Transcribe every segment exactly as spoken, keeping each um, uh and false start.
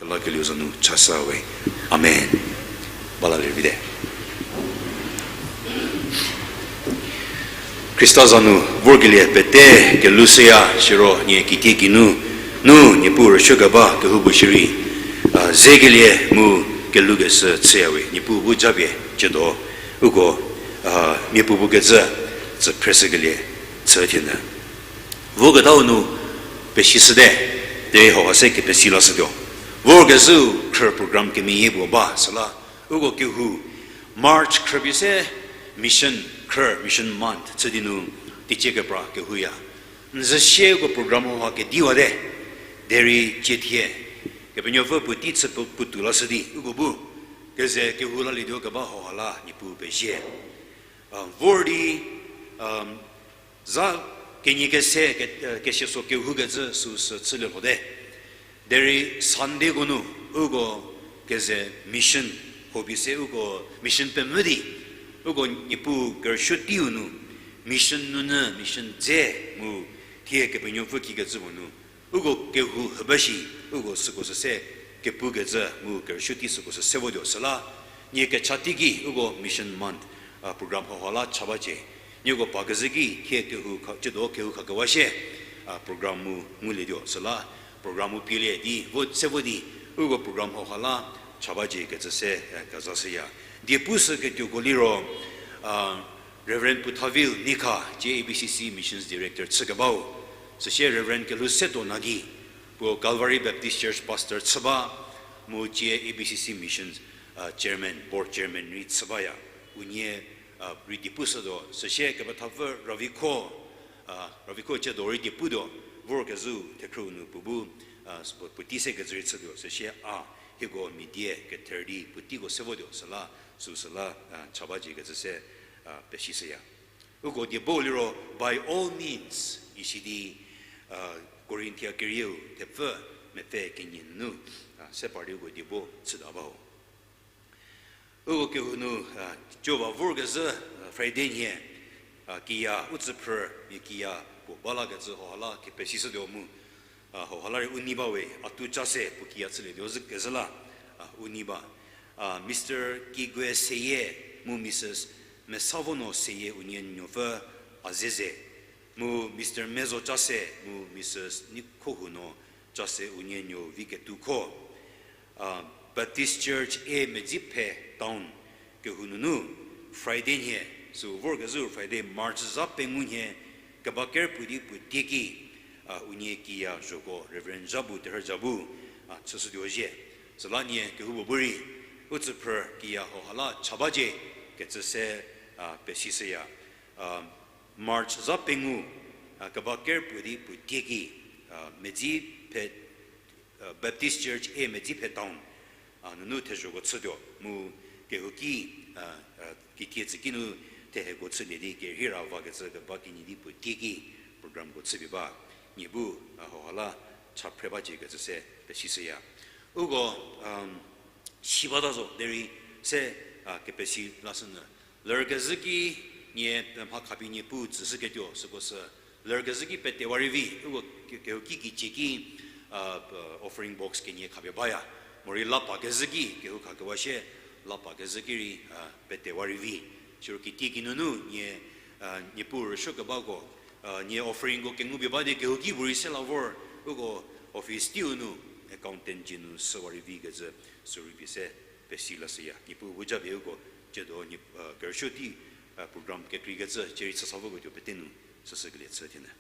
Kelakelieu za nu chasa we. Amen. Bala lervite. Khrista za nu vorkelie pete kelhou shüya, siro nie kitiekinu, nu Niepuu rüsuokeba kehoupuo shierei, a, zekelie mu kelhoukeshü chüya we, Niepuu bu japie ciedo, uko, a, miapuopuo kecü, tsü phreshükelie, chü thienyü. Voketau nu pesishüte, derei hauha se kepesi lashütuo. Vorkezhüu khrü program kemeyie puo ba, süla, uko kehou, March khrüpie se mission, khrü mission month, chü di nu, teicie kepra kehouya. N zü sie uko program hauha kediwate, derei cie thie, Kepenuopfü puotei chü pu-, puotou lashü di, uko bu, keze kehou lalietuo keba hauha la, Niepuu pezie. A, vor di, a, za kenie kese, ke-, e, kesieso kehou kecü süu sü chülie lhote. Derei Sunday ko nu, uko keze mission, hobie se uko mission pemvü di, uko Niepuu kerüsuo teiu nu, mission nunyü, mission dze mu, thie Kepenuopfü kikecü puo nu, uko kehou hüba shi, uko süko sü se kepukecü mu kerüsuo tei süko sü se votuo süla, nie kecha teiki uko mission month, a, program hauha la cha bacie. Nieko pa kezhü ki thie kehou kha, ciedo kehou khakewa shie, a, program mu ngulietuo süla, program mu pielie di vo, se vo di, uko program hauha la cha bacie kecü se, e, kezashüya. Die pu sü ketuoko liro, a, Reverend Puthavil Nikha, cie A B C C Missions Director chükebau. Süsie Reverend Kelhousetuo Nagi, puo Calvary Baptist Church Pastor chü ba, mu cie A B C C Missions, a, Chairman, Board Chairman rei chü baya. Unie, a, rei die pushütuo, süsie kepethapfü Ravikho, a, Ravikho ciedo rei die putuo, vorkezhüu thekhrüu nu puo bu, a, puo, puotei se kecü rei chütuo, süsie a, hieko mia die kether di puoteiko se votuo süla, süu süla, a, cha bacie kecü se, a, pesishüya. Uko diebo liro, by all means, isi di, a, Korinthia kerieu thepfü mepfü kenie nunu, a, se par di uko diebo chüta ba ho. Uko kehou nu, a, cova vorkezhü, a, Friday nhie, a, kiya u tsüphrü, mia kiya puo ba lakecü hauha la kepesishütuo mu, a, hauha la rei u nei ba we, a tu cha se puo kiya chülietuo zhü kezhü la, a, u nei ba. A, Mister Kigue Seyie mu Missus Mesavono Seyie unie nuopfü a zeze. Mu Mister Mezo Chase mu Missus Nikhohuno Chase unie nuo vi ketuo kho. A, Baptist Church A Medziphe Town kehou nunu Friday nhie, süu vorkezhü Friday March za pengou nhie, keba ker puo di puo tieki, a, unie kiya zhoko Reverend Jabu Terhü Jabu, a, chüshütuo zhie. Süla nie kehoupuo bu rei, u tsüphrü kiya hauha la cha bacie kecü se, a, pesishüya. A, March za pengou, a, keba ker puo di puo tieki, a, Medziphe, a, Baptist Church A Medziphe Town, a, nunu thezhoko chütuo mu kehouki, a, a, kitie tsüki nu theheko chülie di kerhei ra vakecü keba kinyi di puo tieki programko chüpie ba. Nie bu, a, hauha la cha phre bacie kecü se pesishüya. Uko, um, si bata zo derei se, a, kepesi lashünyü. Lerkezhü ki nie, e, mha khapie nie pu tsüshüketuo süko sü. Lerkezhü ki petewa rei vi, uko ke-, kehouki kicie ki, a, offering box kenie khapie baya. Morei lapa kezhü ki, kehou khakewa shie, lapa kezhü ki rei, a, petewa rei vi. Siro kitieki nunu nie, a, Niepuu rüsuokebako, a, nie offeringko kengupie ba di kehouki puorei se la vor, uko office teiu nu, accountant dzie nu süwa rei vi kecü, sü rei pie se pesi lashüya. Niepuu bu japie uko, ciedo nie, a, kerüsuo tei, a, program kekreikecü, cierei chüsa voketuo pete nu, süsükelie chü thienyü.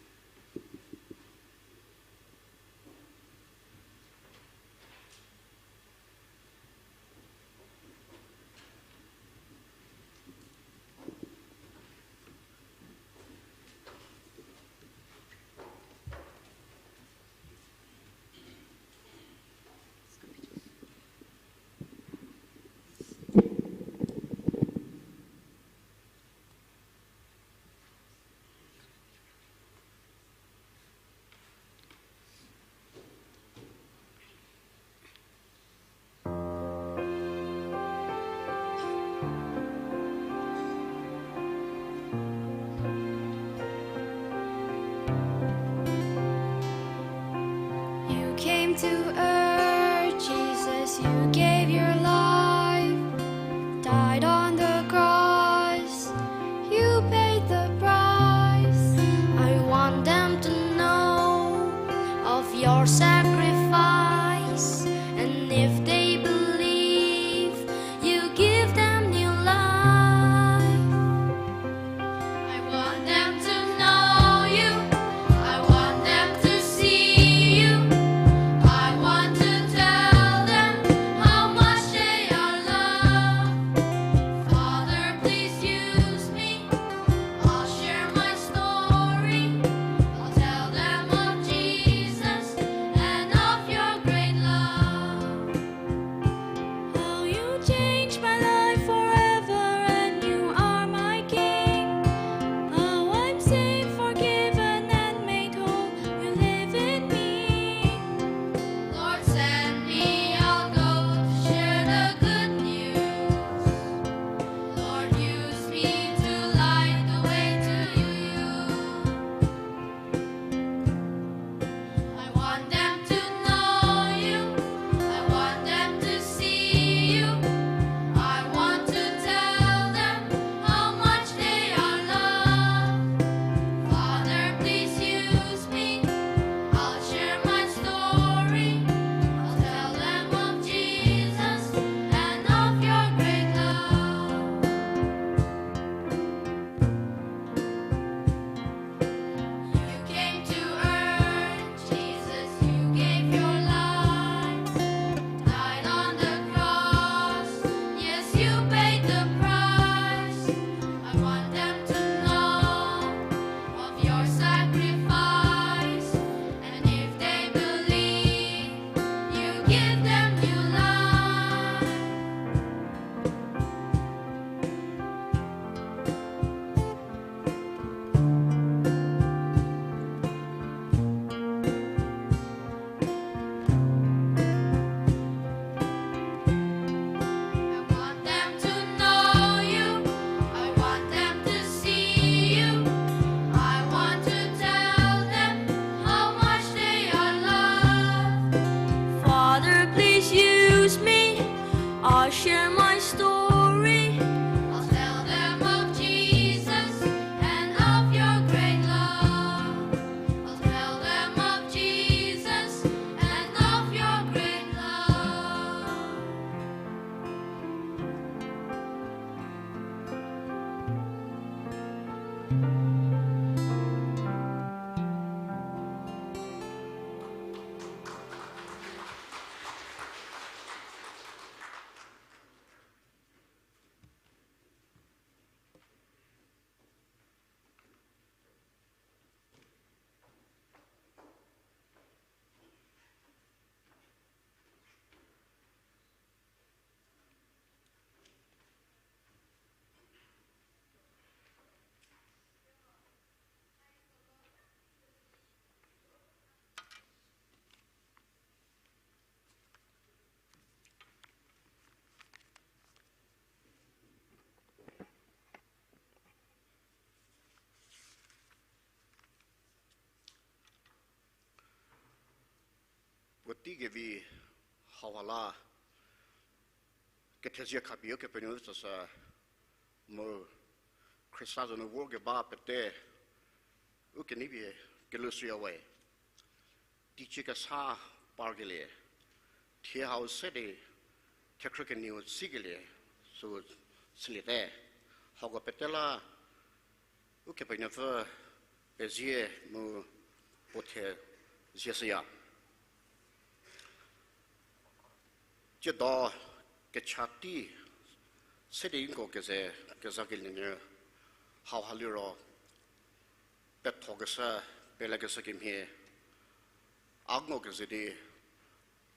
You came to earth, Kevi hauha la kethezie khapie Ukepenuopfü tsüshü mu Khrista zonu vorkeba pete u kenei pie kelhou shüya we. Teicie kesa parkelie, thie hau se di thekhrü kenieu tsikelie sü chüliete. Hako pete la Ukepenuopfü pezie mu puo the zie shüya. Tsiedo kecha tei se di nko keze kezakelie nyü hauha liro pethokeshü, pelekeshü kemhie a ngo keze di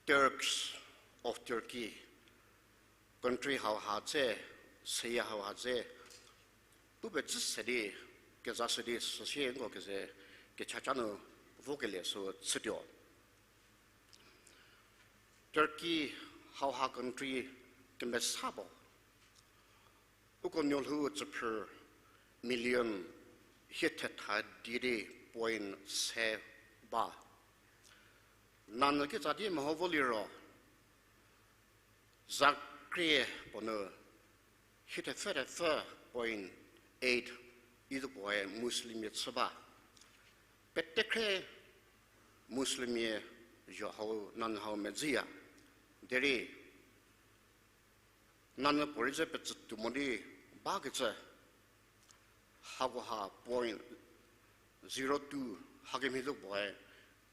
Turks of Turkey, country hauha dze, seyie hauha dze, pu pezü se di, kezashü di süsie nko keze kechaca nu vokelie sü chütuo. Turkey hauha country kemesa puo. Uko nuolhou tsüphrü million hie thetha di di point se ba. Nanyü kitsa di meho vo liro, za krie puo nu hie thepfü thepfü point eight idi puoe Muslimmia chü ba. Petekhre Muslimmia zho hau, nanyü hau medzüya. Derei nanyü puorei ze pecütuo mo di bakecü, hakoha point zero two hakemhie zo puoe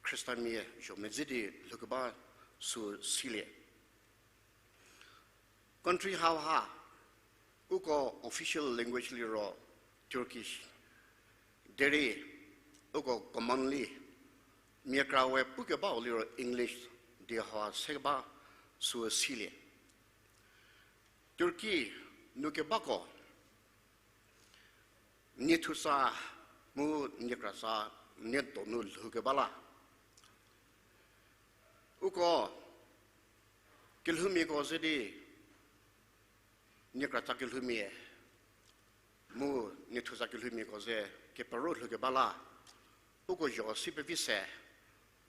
Khristamia zho medzi di lhoukeba sü silie. Country hauha, uko official language liro Turkish. Derei uko commonly mia kra we pukebau liro English di ha sekeba sü silie. Turkey nu kebako nie thusa mu nie kratsa nie donu lhoukeba la, uko kelhoumiako ze di, nie kratsa kelhoumia mu nie thusa kelhoumiako ze kepero lhoukeba la, uko zho si pevi se,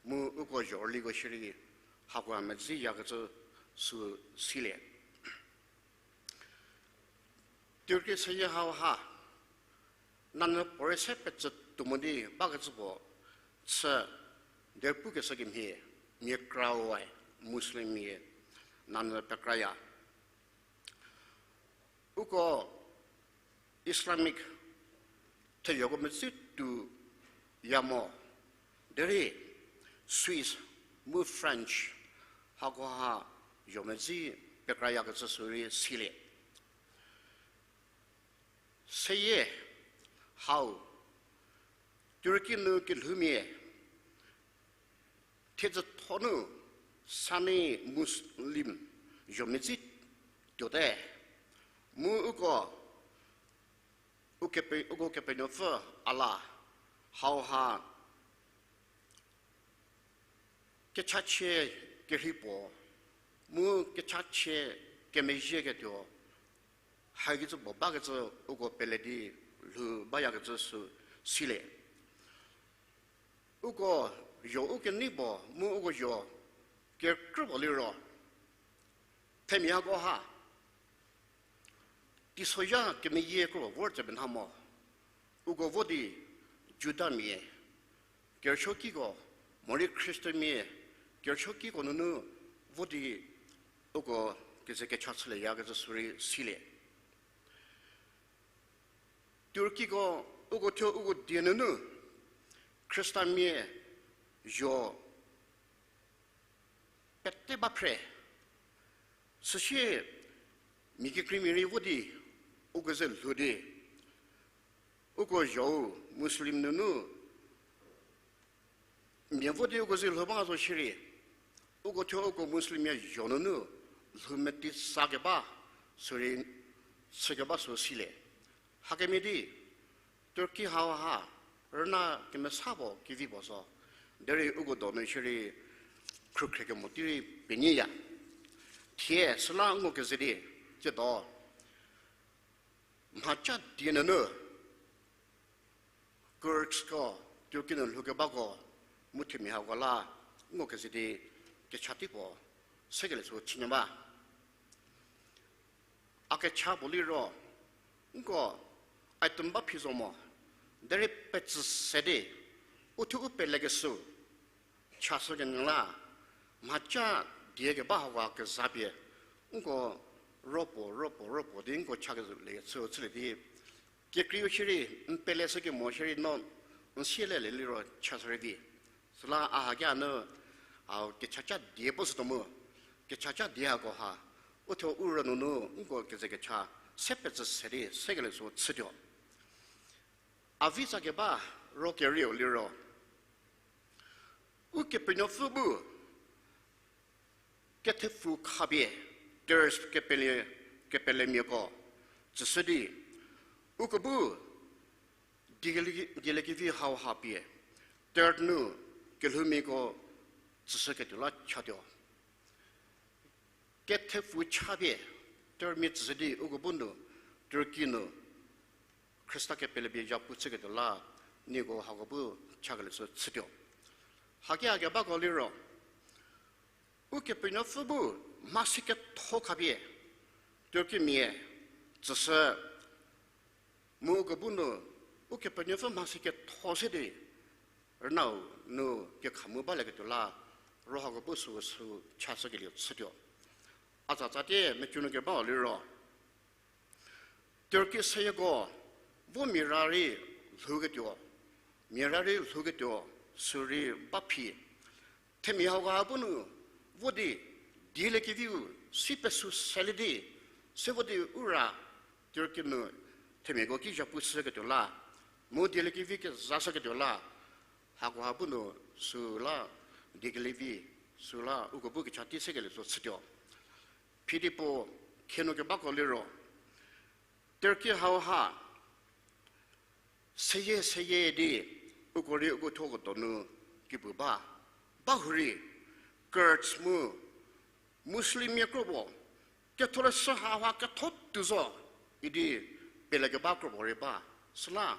mu uko zho rüliko shierei hakoha medziyakecü sü silie. Turkey seyie hauha, nanyü puorei se pecütuo mo di bakecü puo chü, derei pukeshü kemhie, mia krawe Muslimmia nanyü pekraya. Uko Islamic theyoko medzi tuoya mo, derei Swiss mu French hakoha zho medzi pekrayakecü sürei silie. Seyie hau, Turkey nu kelhoumia thiedzütho nu Sunni Muslim zho medzi tuote, mu uko, ukepe-, uko Kepenuopfü Allah hauha kechachie kerhei puo, mu kechachie kemezhieketuo, hakecü puo bakecü uko pele di lhou bayakecü sü silie. Uko zho u kenei puo mu uko zho kekrü puo liro, themia hako ha teisozha kemeyie kro vor tse benha mo. Uko vo di Judamia kerüsuokiko, morei Khristanmia kerüsuokiko nunu vo di uko keze kecha chülieyakecü sürei silie. Turkeyko, uko thuo uko die nunu Khristanmia zho pete ba phre. Süsie mia kekreimia rei vo di uko ze lhou di, uko zhou Muslim nunu mia vo di uko ze lhou ba zo shierei, uko thuo uko Muslimmia zho nunu lhou meti sakeba sürei chükeba sü silie. Hakemhie di Turkey hauha rüna kemesa puo kevi puo zo. Derei uko donu shierei khrükhrie kemo tei rei penyiya. Thie süla ngokeze di, tsiedo mhaca die nunu Kurds ko, Turkey nu lhoukebako, mu themia hako la ngokeze di kecha tei puo sekelie sü chünyü ba. A kecha puo liro, nko item ba phi zo mo, derei petsü se di, uthuo u pelekeshü, chashü kenyü la, mhaca die keba hako kezapie, nko ropuo, ropuo, ropuo di nko cha kezhü le chü chülie di, kekreiu shierei, n pele shü kemo shierei no, n sielelie liro chashü rei vi. Süla a hakia nu, a kechaca die puo shütuo mu, kechaca die hako ha, uthuo u rünunu, nko keze kecha, se petsü se di, sekelie sü chütuo. A vi tsa keba, ro kerieu liro, Ukepenuopfü bu, kethepfu khapie, church kepele, kepelemiako, tsüshü di, uko bu, diele-, dieliekevi hau ha pie, church nu, kelhoumiako, tsüshüketuo la chatuo. Kethepfu chapie, Turkey mia tsüshü di uko bu nu, Turkey nu, Khrista kepele pie zhapu chüketuo la, nieko hako bu chakelie sü chütuo. Hakia kebako liro, Ukepenuopfü bu mhasi ketho khapie, Turkey mia tsüshü, mu uko bu nu, Ukepenuopfü mhasi ketho se di, rünau nu kekhamu balieketuo la, ro hako bu sü sü chashükelie chütuo. A tsatsatie mecü nu kebau liro, Turkey seyieko, vo mia ra rei lhouketuo, mia ra rei lhouketuo, sü rei ba phi. Themia hako ha bu nu, vo di, dieliekeviu, si pesü selie di, se vo di u ra, Turkey nu, themiako ki zhapu shüketuo la, mu dieliekevi kezashüketuo la, hako ha bu nu, sü la, dieliekevi, sü la, uko bu kecha tei sekelie sü chütuo. Phidi puo, khenu kebako liro, Turkey hau ha, seyie seyie di, uko rei uko thuoko donu, kipu ba, ba hurei, Kurds mu, Muslimmia kro puo, ketholeshü hau ha ketho tuo zo, idi, pelekeba kro puo rei ba, süla,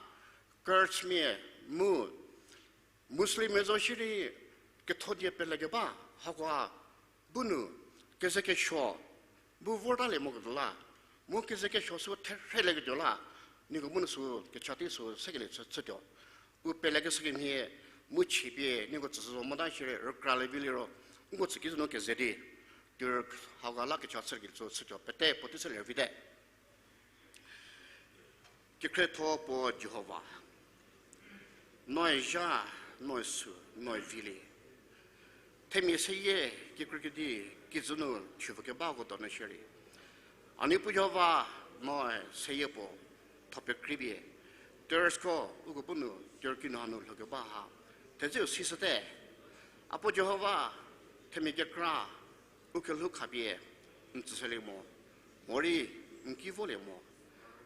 Kurdsmia, mu, Muslimmia zo shierei kethodie pelekeba hakoa bu nu kezekesuo bu vortalie moketuo la, mu kezekesuo sü therhelieketuo la, nieko bu nu sü kecha tei sü sekelie chü, chütuo. U pelekeshü kemhie mu chipie nieko tsüshü zo mota shierei rükralie vi liro, nko tsüki zü nu keze di, Turkey hauha la kecha chükelie sü chütuo, pete puotei chülie vite. Kekhrietho puo Jihova, noe zha, noe sü, noe vilie. Themia seyie kekreikedi kijü nu thupfü kebako donu shierei, a Niepuu Jihova, noe seyie puo tho pekreipie, terroristko uko bu nu Turkey nu hanu lhoukeba ha thedzeu sishüte. A puo Jihova, themia kekra u kelhou khapie n tsüshülie mo, morei n ki volie mo.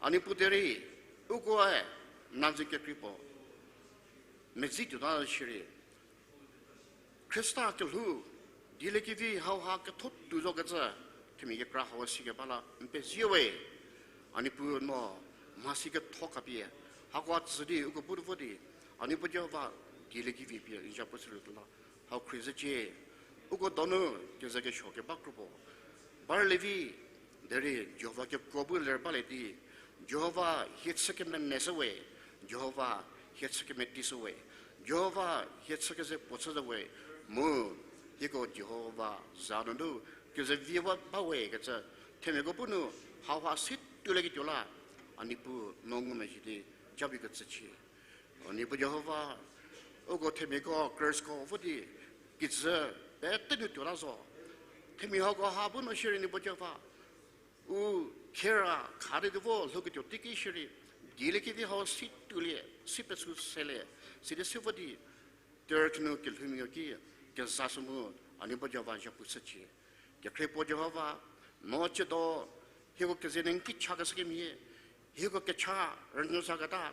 A Niepuu derei, ukoe n na ze kekrei puo medzi tuota shierei, Khrista kelhou, dieliekevi hauha ketho tuo zokecü, themia kekra hau sikeba la n pezie we. A Niepuu no mhasi ketho khapie, hakoa tsü di uko bu vo di, a Niepuu Jihova, dieliekevi pie n zhapu chülietuo la, hau khrie zhücie. Uko donu kezekesuo keba kro puo barlevi, derei Jihova kekuo bu ler balie di, Jihova hie chü kemeneshü we, Jihova hie chü kemetishü we, Jihova hie chü keze puo chü zo we, mu hieko Jihova za nunu kezevie ba we kecü, themiako bu nu hauha si tuolieketuo la, a Niepuu no ngumezhie di jabi kecücie. A Niepuu Jihova, uko themiako, Kurds ko vo di, kijü pete nu tuota zo. Themia hako ha bu nu shierei Niepuu Jihova, u khera khadi di vo lhouketuo teiki shierei, dieliekevi hau si tuolie, si pesü selie, sidi se vo di, Turkey nu kelhoumia ki kezashü mu, a Niepuu Jihova zhapu chücie. Kekhrie puo Jihova, no tsiedo, hieko keze nu n ki chakeshü kemhie, hieko kecha rünyü zaketa,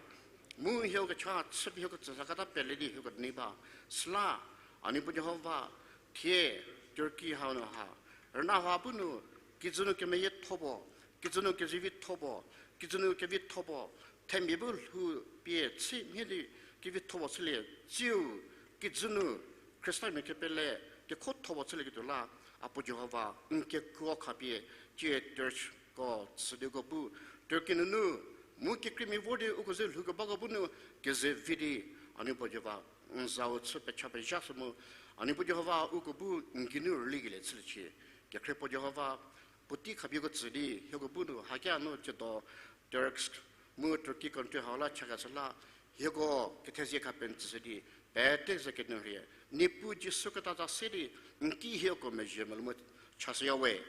mu hieko kecha chüpie hieko tsü zaketa pele di hieko nei ba. Süla, a Niepuu Jihova, thie Turkey hau nu ha, rüna ha bu nu, kijü nu kemeyietho puo, kijü nu kezevitho puo, kijü nu kevitho puo, themia bu lhou pie chü mhie di kevitho puo chülie, tsiu kijü nu Khristamia kepele kekhotho puo chülieketuo la, a puo Jihova, n kekuo khapie, tie Turkko tsüdieko bu, Turkey nunu, mu kekreimia vor di uko ze lhoukebako bu nu, keze vi di, a Niepuu Jihova, n zau chü pecha pezha shü mu, a Niepuu Jihova uko bu n geinu rülikelie chüliecie. Kekhrie puo Jihova, puotei khapieko tsü di, hieko bu nu, hakia nu tsiedo, Turks, mu Turkey country hau la chakeshü la, hieko kethezie kha pentsüshü di, pete ze kenuo rhie, Niepuu Jisu Khrista za se di, n ki hieko mezhie melou mu chashüya we.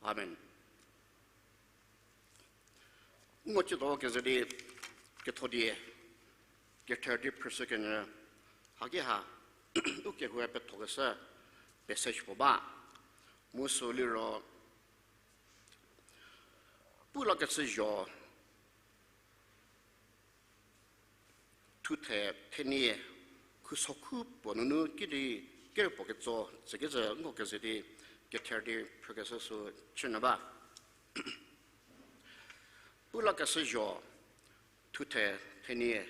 Amen. Ngo tsiedo keze di, ketho die, kether di phrüshü kenyü, haki ha, u kehoue pethokeshü, passage puo ba, mu sü liro, Pu lakeshü zho, thuthe thenie, khusokhu puo nunu kidi kerei puo ketso, tsükecü nko keze di, kether di phrükeshü sü chünyü ba. Pu lakeshü zho, thuthe thenie,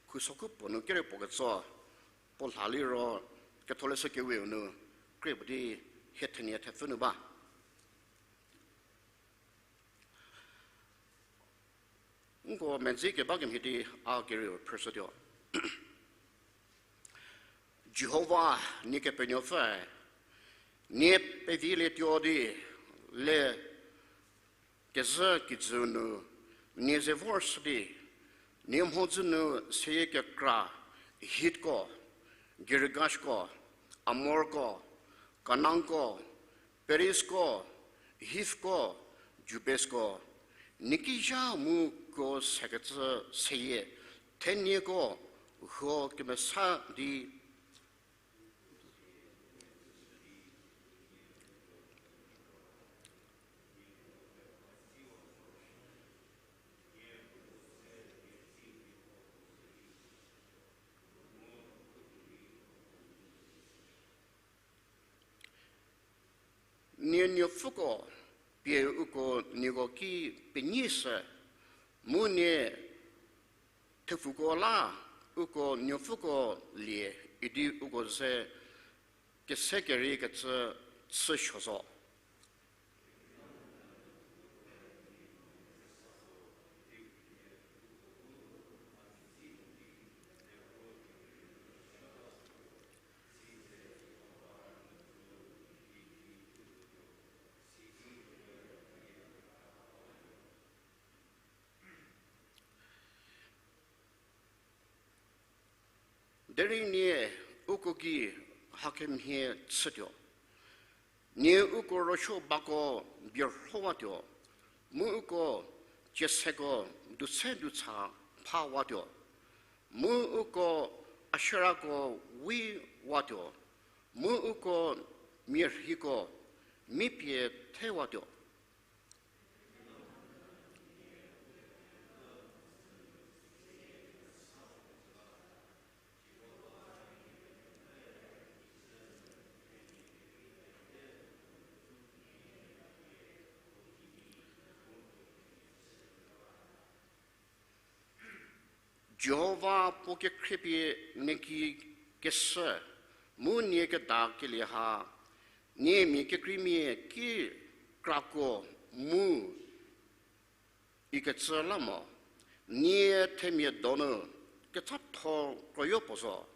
khusokhu puo nu kerei puo ketso, puo lha liro, ketholeshü keweu nu, kre puo di hie thenie thepfü nu ba. Nko medzi keba kemhie di a kerieu phrüshütuo. Jihova nie Kepenuopfüe, nie pevilietuo di le kezhü kijü nu nie ze vorshü di, nie mhodzü nu seyie kekra Hitko, Girgashko, Amorko, Kanaanko, Perizko, Hivko, Jebusko, nie kizha mu ko sekecü seyie, thenieko huo kemesa di Nie nuopfüko pie uko nieko ki penyishü, mu nie thepfuko la uko nuopfüko lie idi uko ze kese keriekecü chüsuo zo. Derei nie uko gei hakemhie chütuo. Nie uko ruosuo bako bierhowatuo, mu uko cieseko dutshe dutsha phawatuo, mu uko Asherako wiwatuo, mu uko mia rheiko mipie thewatuo. Jihova puo kekhriepie nie ki keshü, mu nie kedakelie ha, nie mia kekreimia ki krako mu ikecü la mo, nie themia donu kecatho kroyo puo zo.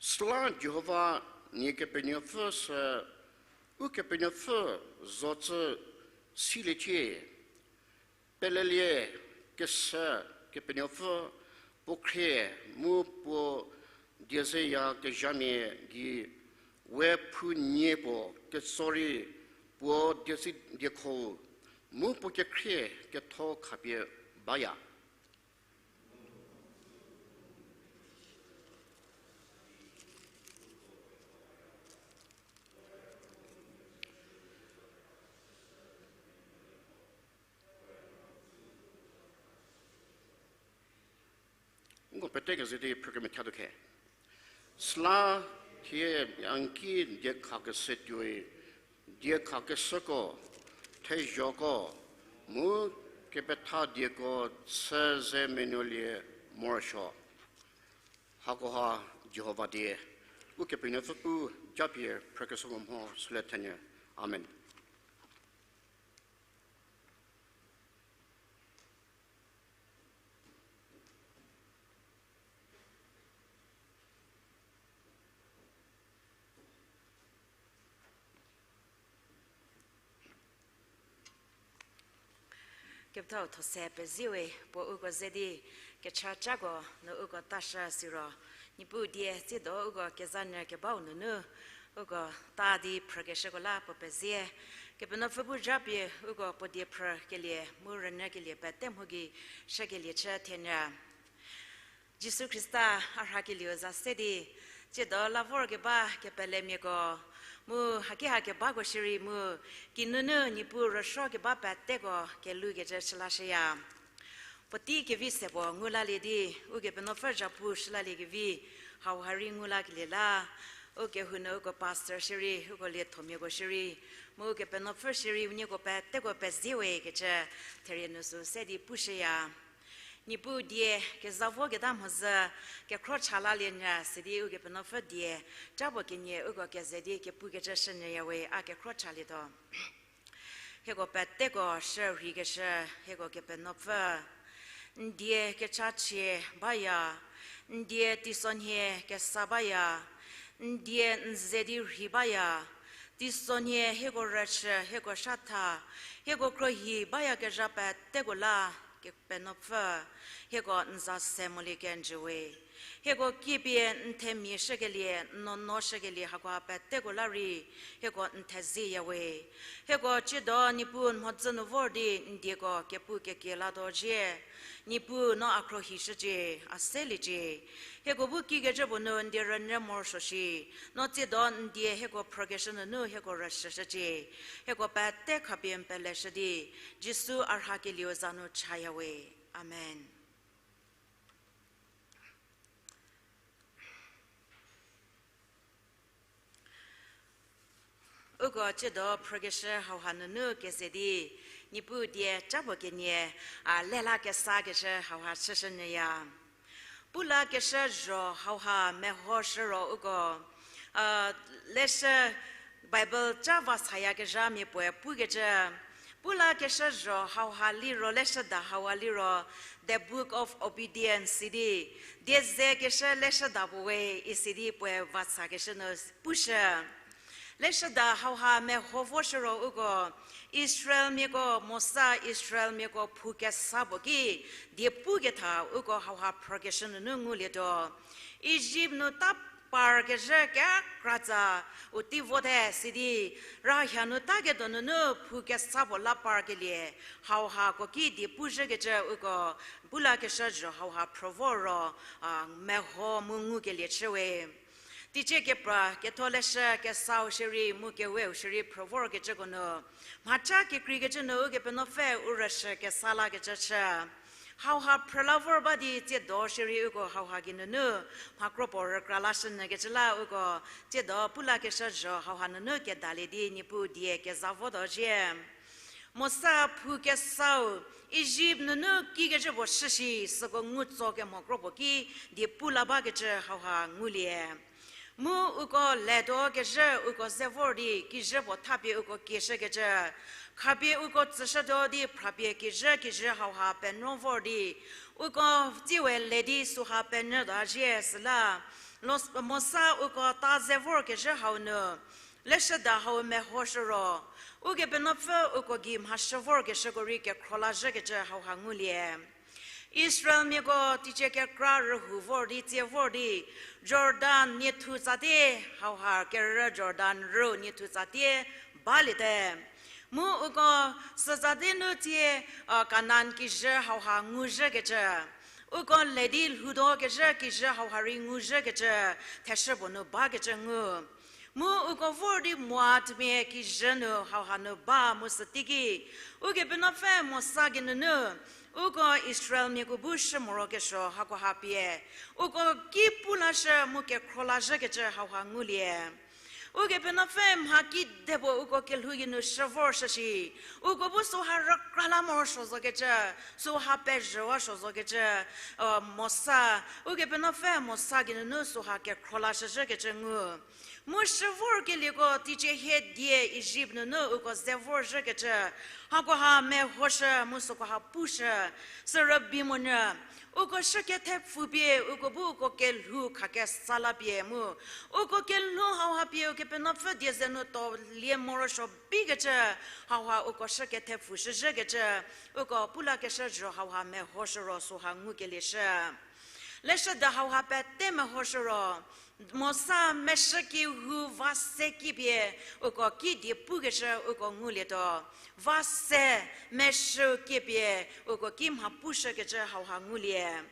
Süla Jihova nie Kepenuopfü sü, Ukepenuopfü zocü siliecie, pelelie keshü Kepenuopfü, puo khrie mu puo diezeyakezhamia gei, we phu nie puo ketso rei puo diezi diekho-u, mu puo kekhrie ketho khapie baya. pete keze di phrükemethatuo khe. Süla thie angki diekhakeshü tuoi, diekhakeshüko, thezhoko, mu kepetha dieko chü ze menuolie morosuo. Hakoha Jihova die, Ukepenuopfü pu japie phrükeshüko mho süle thenyü. Amen. Kepethau those pezie we, puo uko ze di kechacako nu uko tashü siro, Niepuu die tsiedo uko kezanyü kebau nunu, uko ta di phrükeshüko la puo pezie. Kepenuopfü bu japie uko puo die phrükelie mu rünyükelie pete mho gei shükelie chü thenyü. Jisu Khrista a rhakelieu za se di, tsiedo la vorkeba kepelemiako, mu haki ha kebako shierei mu, kinunu Niepuu rüsuo keba peteko kelhoukecü chülashüya. Puotei kevi se puo ngu lalie di, Ukepenuopfü zhapu shülaliekevi, hauha rei ngu lakelie la, ukehou nu uko pastor shierei, uko liethomiako shierei, mu Ukepenuopfü shierei, nieko peteko pezie we kecü, therie nu sü se di pushüya. Niepuu die, keza voketa mhodzü, kekhro cha lalie nyü, sidi Ukepenuopfü die, ca puo kenie uko keze di kepukecü shünyüya we, a kekhro chalietuo. Hieko peteko shürhikeshü, hieko Kepenuopfü. N die kechachie baya, n die teisonhie kesa baya, n die n ze di rhei baya, teisonhie hieko rüchü, hieko shatha, hieko khruohi bayakezha peteko la, Kepenuopfü, hieko n za se molie kenjü we. Hieko kiepie n themia shükelie, n nuonuo shükelie hakoha peteko la rei, hieko n thezieya we. Hieko tsiedo Niepuu n mhodzü nu vor di n dieko kepu kekie latuo zie. Niepuu no a khruohi shücie, a seliecie. Hieko bu kikecü puo nu n die rünyü morosuo shi. No tsiedo n die hieko phrükeshü nunu hieko rüshüshücie. Hieko pete khapie n peleshü di, Jisu a rhakelieu za nu chaya we. Amen. Uko tsiedo phrükeshü hauha nunu keze di, Niepuu die ca puo kenie, a, lelakesakeshü hauha chüshünyüya. Pulakeshü zho hauha mehoshü ro uko, a, leshü Bible ca va sayakezhamia puoe pukecü, Pulakeshü zho hauha liro leshüda hauha liro, The Book of Obedience sidi, die zekeshü leshüda puo we isidi puoe vatsakeshü nu pushü. Leshüda hauha meho voshü ro uko, Israelmiako Mosa Israelmiako phou kesa puo ki die puketha uko hauha phrükeshü nunu ngulietuo. Ijipt nu ta parkezhü kekratsa u tei vote sidi, rahia nu taketuo nunu phou kesa puo la parkelie, hauhako ki die puzhükecü uko, Pulakeshü zho hauha phrü vo ro, a, meho mu ngukelie chü we. Teicie kepra ketholeshü kesau shierei mu keweu shierei phrü vorkecüko nu, mhaca kekreikecü nu Ukepenuopfü u rüshü kesa lakecü chü. Hauha phrüla vor ba di tsiedo shierei uko hauha geinunu mha kro puo rükra lashünyükecü la uko, tsiedo Pulakeshü zho hauha nunu kedalie di Niepuu die keza votuo zie. Mosa phou kesau Ijipt nunu kikecü puo shüshi süko ngu tso kemo kro puo ki die pula bakecü hauha ngulie. Mu uko letuo kezhü uko ze vor di kijü puo thapie uko kieshükecü, khapie uko tsüshütuo di phrapie kijü kijü hauha penuo vor di, uko tsiwe le di süha penyüta zie süla, Mosa uko ta ze vorkezhü hau nu, leshüda hau mehoshü ro, Ukepenuopfü uko gei mhashü vorkeshüko rei kekhro lazhükecü hauha ngulie. Israelmiako teicie kekra rühou vor di tsie vor di, Jordan niethu tsatie, hauha kerü Jordan rü niethu tsatie baliete. Mu uko sütsatie nu tsie, a, Kanan kijü hauha nguzhükecü, uko le di lhoutuo kezhü kijü hauha rei nguzhükecü, theshü puo nu bakecü ngu. Mu uko vor di Moabmia kijü nu hauha nu ba mu süteiki, Ukepenuopfü Mosa geinunu, uko Israelmiako bu shü morokesuo hakoha pie uko ki pu lashü mu kekhro lazhükecü hauha ngulie. Ukepenuopfü mha kidepuo uko kelhou geinu shü vorshü shi, uko bu süha rükra la morosuo zokecü, süha pezhüwa suo zokecü, Mosa, Ukepenuopfü Mosa geinunu süha kekhro lashüzhükecü ngu. Mu shü vorkelieko teicie hie die Ijipt nunu uko ze vorzhükecü, hakoha mehoshü mu sükoha pushü, sü rübei monyü, uko shükethepfü pie uko bu uko kelhou khakesa la pie mu, uko kelhou hauha pie Ukepenuopfü die ze nu tolie morosuo bikecü, hauha uko shükethepfü shüzhükecü, uko pulakeshü zho hauha mehoshü ro süha ngukelie shü. Leshüda hauha pete mehoshü ro, Mosa meshü kehou va se kipie uko ki die pukeshü uko ngulietuo. Va se meshü kipie uko ki mha pushükecü hauha ngulie.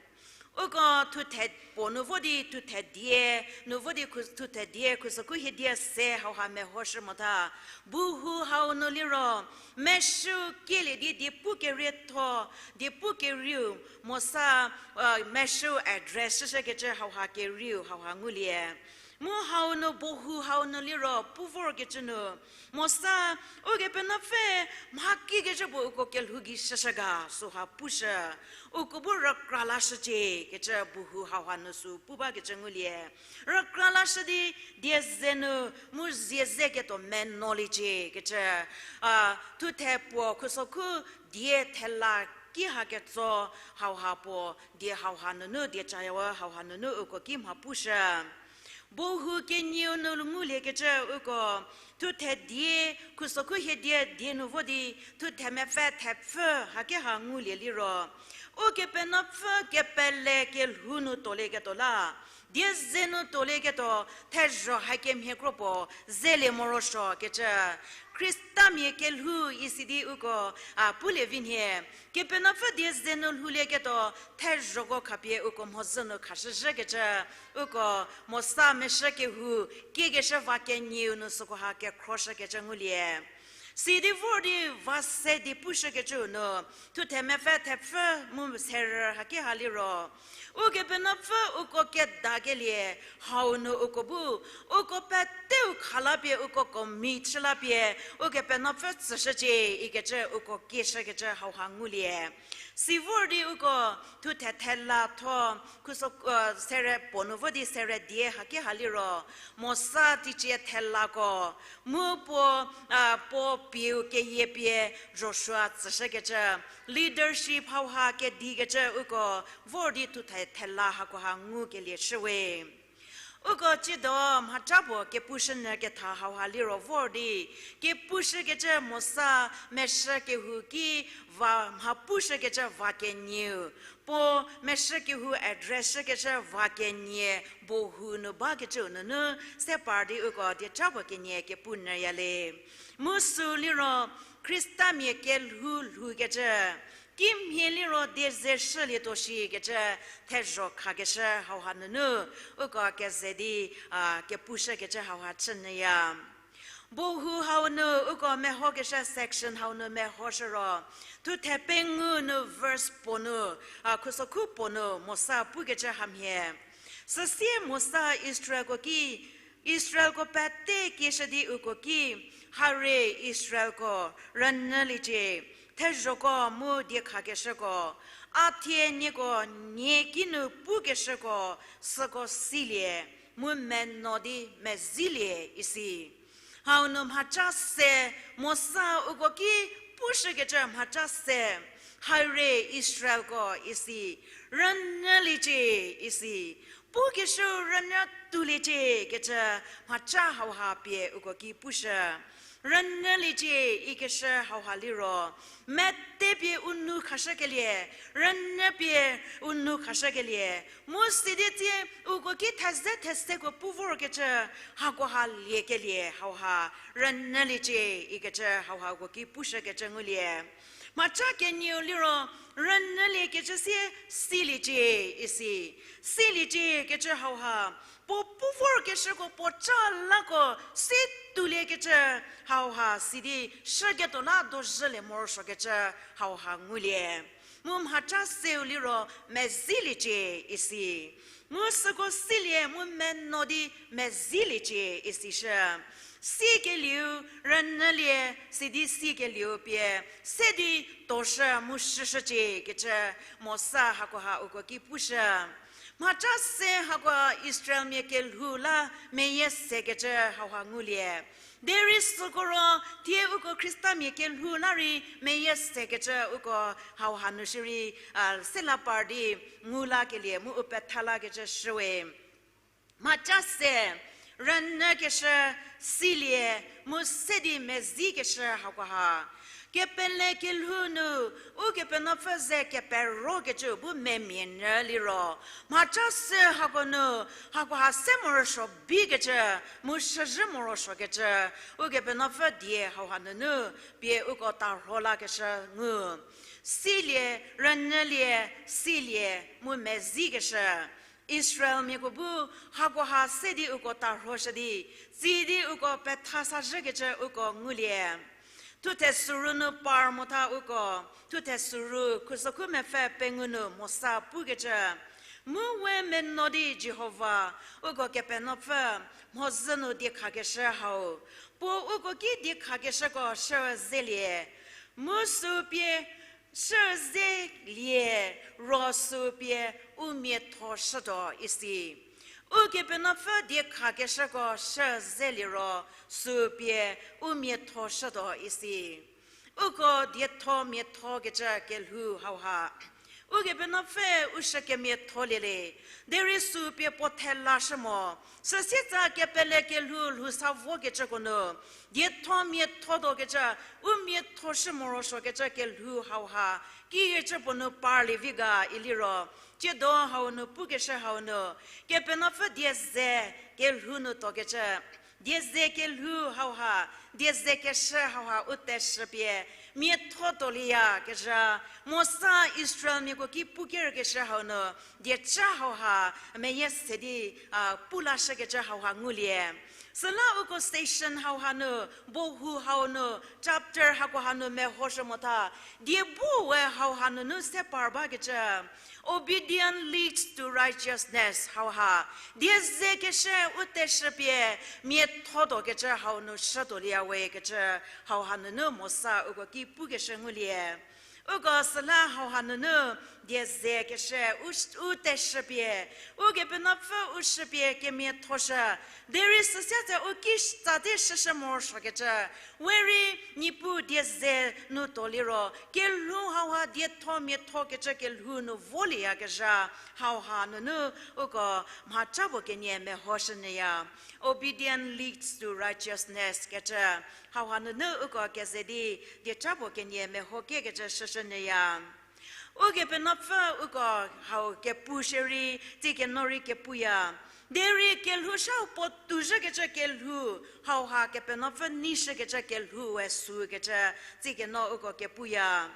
Uko thuthe puo nu vo di thuthe die, nu vo di khu-, thuthe die khusokhu hie die se hauha mehoshü motha. Bohu hau nu liro, meshü kielie di die pu kerietho, die pu kerieu, Mosa, meshü address shüshükecü hauha kerieu hauha ngulie. Mu hau nu bohu hau nu liro pu vorkecü nu, Mosa, Ukepenuopfü mha kikecü puo uko kelhou gei shüshü ga süha pushü, uko bu rükra lashücie kecü bohu hauha nu sü pu bakecü ngulie. Rükra lashü di die ze nu mu zie ze ketuo menoliecie kecü, a, thuthe puo khusokhu die thela ki ha ketso hauha puo die hauha nunu die cayawa hauha nunu uko ki mha pushü. Bohu kenieu nu nguliekecü uko thuthe die, khusokhu hie die die nu vo di thuthe mepfü thepfü haki ha ngulie liro, Ukepenuopfü kepele kelhou nu tuolieketuo la, die ze nu tuolieketuo thezho hakemhie kro puo zelie morosuokecü, Khristamia kelhou isi di uko, a, pulie vi nhie, Kepenuopfü die ze nu lhoulieketuo thezhoko khapie uko mhodzü nu khashüzhükecü, uko Mosa meshü kehou kiekeshü va kenieu nu sükoha kekhroshükecü ngulie. Sidi vor di va se di pushükecüu nu, thuthe mepfü thepfü mu serü haki ha liro, Ukepenuopfü uko kedakelie, hau nu uko bu, uko peteu kha la pie uko commit chü la pie, Ukepenuopfü tsüshücie ikecü uko kieshükecü hauha ngulie. Si vor di uko thuthe thela tho, khuso, sere puo nu vo di sere die haki ha liro, Mosa teicie thelako, mu puo, a, puo pieu keyie pie Joshua tsüshükecü, leadership hauha kedikecü uko vor di thuthe thela hakoha ngukelie shüwe. Uko tsiedo mhaca puo kepushünyü ketha hauha liro vor di, kepushükecü Mosa meshü kehou ki va mha pushükecü va kenieu, puo meshü kehou address shükecü va kenie bohu nu bakecüu nunu se par di uko dieca puo kenie kepu nyüya le. Mu sü liro Khristamia kelhou lhoukecü, kimhie liro die ze shülietuo shikecü thezho khakeshü hauha nunu uko keze di, a, kepushükecü hauha chünyüya. Bohu hau nu uko mehokeshü section hau nu mehoshü ro, thuthe pengou nu verse puo nu, a, khusokhu puo nu Mosa pukecü hamhie. Süsie Mosa Israelko ki, Israelko pete kieshü di uko ki, Hare Israelko, rünyüliecie, thezhoko mu diekhakeshüko, a thie nieko nie kinu pukeshüko süko silie, mu meno di mezilie isi. Hau nu mhaca se, Mosa uko ki pushükecü mhaca se, Hare Israelko isi, rünyüliecie isi, pukeshü rünyü touliecie kecü mhaca hauha pie uko ki pushü. Rünyüliecie ikeshü hauha liro, metepie u nou khashükelie, rünyüpie u nou khashükelie, mu sidi tsie uko ki theze theseko pu vorkecü, hakoha liekelie hauha, rünyüliecie ikecü hauha uko ki pushükecü ngulie. Mhaca kenieu liro, rünyüliekecü sie, siliecie isi. Siliecie kecü hauha, Puo pu vorkeshüko puo ca lako si tuoliekecü hauha sidi shüketuo la dozhülie morosuokecü hauha ngulie. Mu mhaca seu liro meziliecie isi. Mu süko silie mu meno di meziliecie isishü. Sikelieu rünyülie, sidi sikelieu pie se di toshü mu shüshücie kecü Mosa hakoha uko ki pushü. Mhaca se hakoha Israelmia kelhou la meyie sekecü hauha ngulie. Derei süko ro thie uko Khristamia kelhou la rei meyie sekecü uko hauha nu shierei, a, sela par di ngu lakelie mu u petha lakecü shüwe. Mhaca se, rünyükeshü, silie, mu se di mezikeshü hakoha. Kepele kelhou nu, Ukepenuopfü ze keperokecü bu memia nyü liro. Mhaca se hako nu, hakoha se morosuo bikecü, mu shüzhü morosuokecü, Ukepenuopfü die hauha nunu, pie uko tarho lakeshü ngu. Silie, rünyülie, silie, mu mezikeshü. Israelmiako bu hakoha se di uko tarhoshü di, tsi di uko pethasazhükecü uko ngulie. Thuthe süru nu par motha uko, thuthe süru khusokhu mepfü pengou nu Mosa pukecü, mu we meno di Jihova, uko Kepenuopfü, mhodzü nu diekhakeshü hau. Puo uko ki diekhakeshüko shüzelie. Mu sü pie shüzelie ro sü pie u miatho shütuo isi. Ukepenuopfü diekhakeshüko shüzelie ro sü pie u miatho shütuo isi. Uko dietho miathokecü kelhou hauha. Ukepenuopfü u shükemiatholie le, derei sü pie puo thela shü mo. Süsietsa kepele kelhou lhou sa vokecüko nu, dietho miathotuokecü, u miatho shü morosuokecü kelhou hauha, kikecü puo nu parlie vi ga iliro, tsiedo hau nu pukeshü hau nu, Kepenuopfü die ze kelhou nu tuokecü, die ze kelhou hauha, die ze keshü hauha u teshü pie, miathotuolieyakezha, Mosa Israelmiako ki pukerkeshü hau nu, diecü hauha, meyie se di, a, pu lashükecü hauha ngulie. Süla uko station hauha nu, bohu hau nu, chapter hakoha nu mehoshü motha, die bu we hauha nunu se par bakecü, Obedience leads to righteousness hauha, die ze keshü u teshü pie, miathotuokecü hau nu shütuolieya we kecü hauha nunu Mosa uko ki pukeshü ngulie. Uko süla hauha nunu die ze keshü u, u teshü pie, Ukepenuopfü u shü pie kemiathoshü, derei süsietsa u ki tsa te shüshü morosuokecü, we rei Niepuu die ze nu tuoliro, kelhou hauha dietho miathokecü kelhou nu volieyakezha, hauha nunu uko mhaca puo kenie mehoshünyüya. Obedience leads to righteousness kecü, hauha nunu uko keze di, dieca puo kenie meho kiekecü shüshünyüya. Ukepenuopfü uko hau kepu shierei, tsikeno rei kepuya. Derei kelhou shau puo touzhükecü kelhou, hauha Kepenuopfü neishükecü kelhou we sükecü, tsikeno uko kepuya.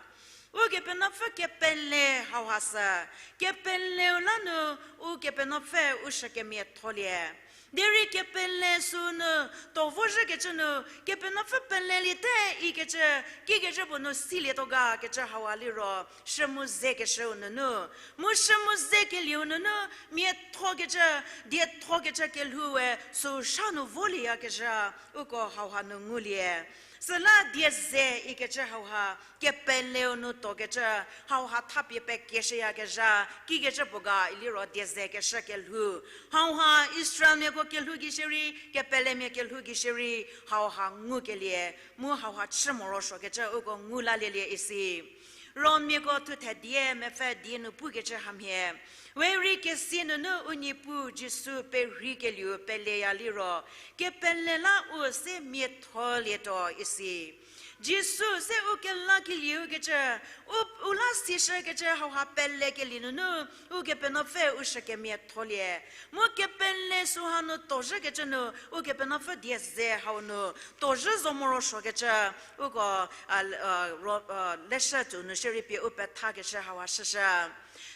Ukepenuopfü kepele hauha sü, kepeleu la nu Ukepenuopfü u shükemiatholie. Derei kepele sünu, tuo vozhükecü nu, Kepenuopfü peleliete ikecü, kikecü puo nu silietuo ga kecü hauha liro, shümu zekeshüu nunu. Mu shümu zekelieu nunu, miathokecü, diethokecü kelhou we, süu sha nu volieyakezha, uko hauha nu ngulie. Süla die ze ikecü hauha, kepeleu nu tuokecü, hauha thapie pekieshüyakezha, kikecü puo ga iliro die ze keshü kelhou. Hauha Israelmiako kelhou gei shierei, kepelemia kelhou gei shierei, hauha ngukelie, mu hauha chü morosuokecü uko ngu lalielie isi. Rommiako thuthe die mepfü die nu pukecü hamhie. We rei kesi nunu u Niepuu Jisu perheikelieu peleya liro, kepele la u se miatholietuo isi. Jisu se u kelakelieu kecü, u, u la sishükecü hauha pelekelie nunu, Ukepenuopfü u shükemiatholie. Mu kepele süha nu tuozhükecü nu, Ukepenuopfü die ze hau nu, tuozhü zo morosuokecü, uko, a, a, ro, a, leshü tsü nu shierei pie u pethakeshü hauha shüshü.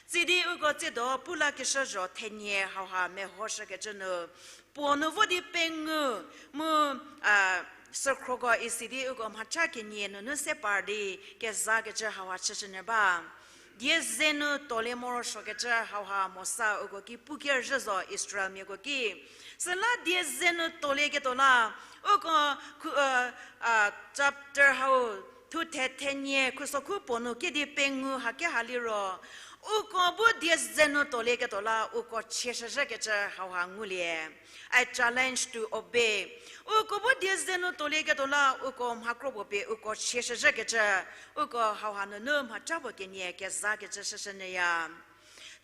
Tsidi uko tsiedo Pulakeshü zho thenie hauha mehoshükecü nu, puo nu vo di pengou, mu, a, sükhruoko isi di uko mhacha kenie nunu se par di kezakecü hauha chüshünyü ba. Die ze nu tolie morosuokecü hauha Mosa uko ki pukerzhü zo Israelmiako ki. Süla die ze nu tolieketuo la, uko khu-, a, chapter hau thuthe thenie khusokhu puo nu kedi pengou hake ha liro, uko bu die ze nu tolieketuo la uko chieshüzhükecü hauha ngulie. A challenge to obey. Uko bu die ze nu tolieketuo la uko mha kro puo pie uko chieshüzhükecü, uko hauha nunu mhacha puo kenie kezakecü shüshünyüya.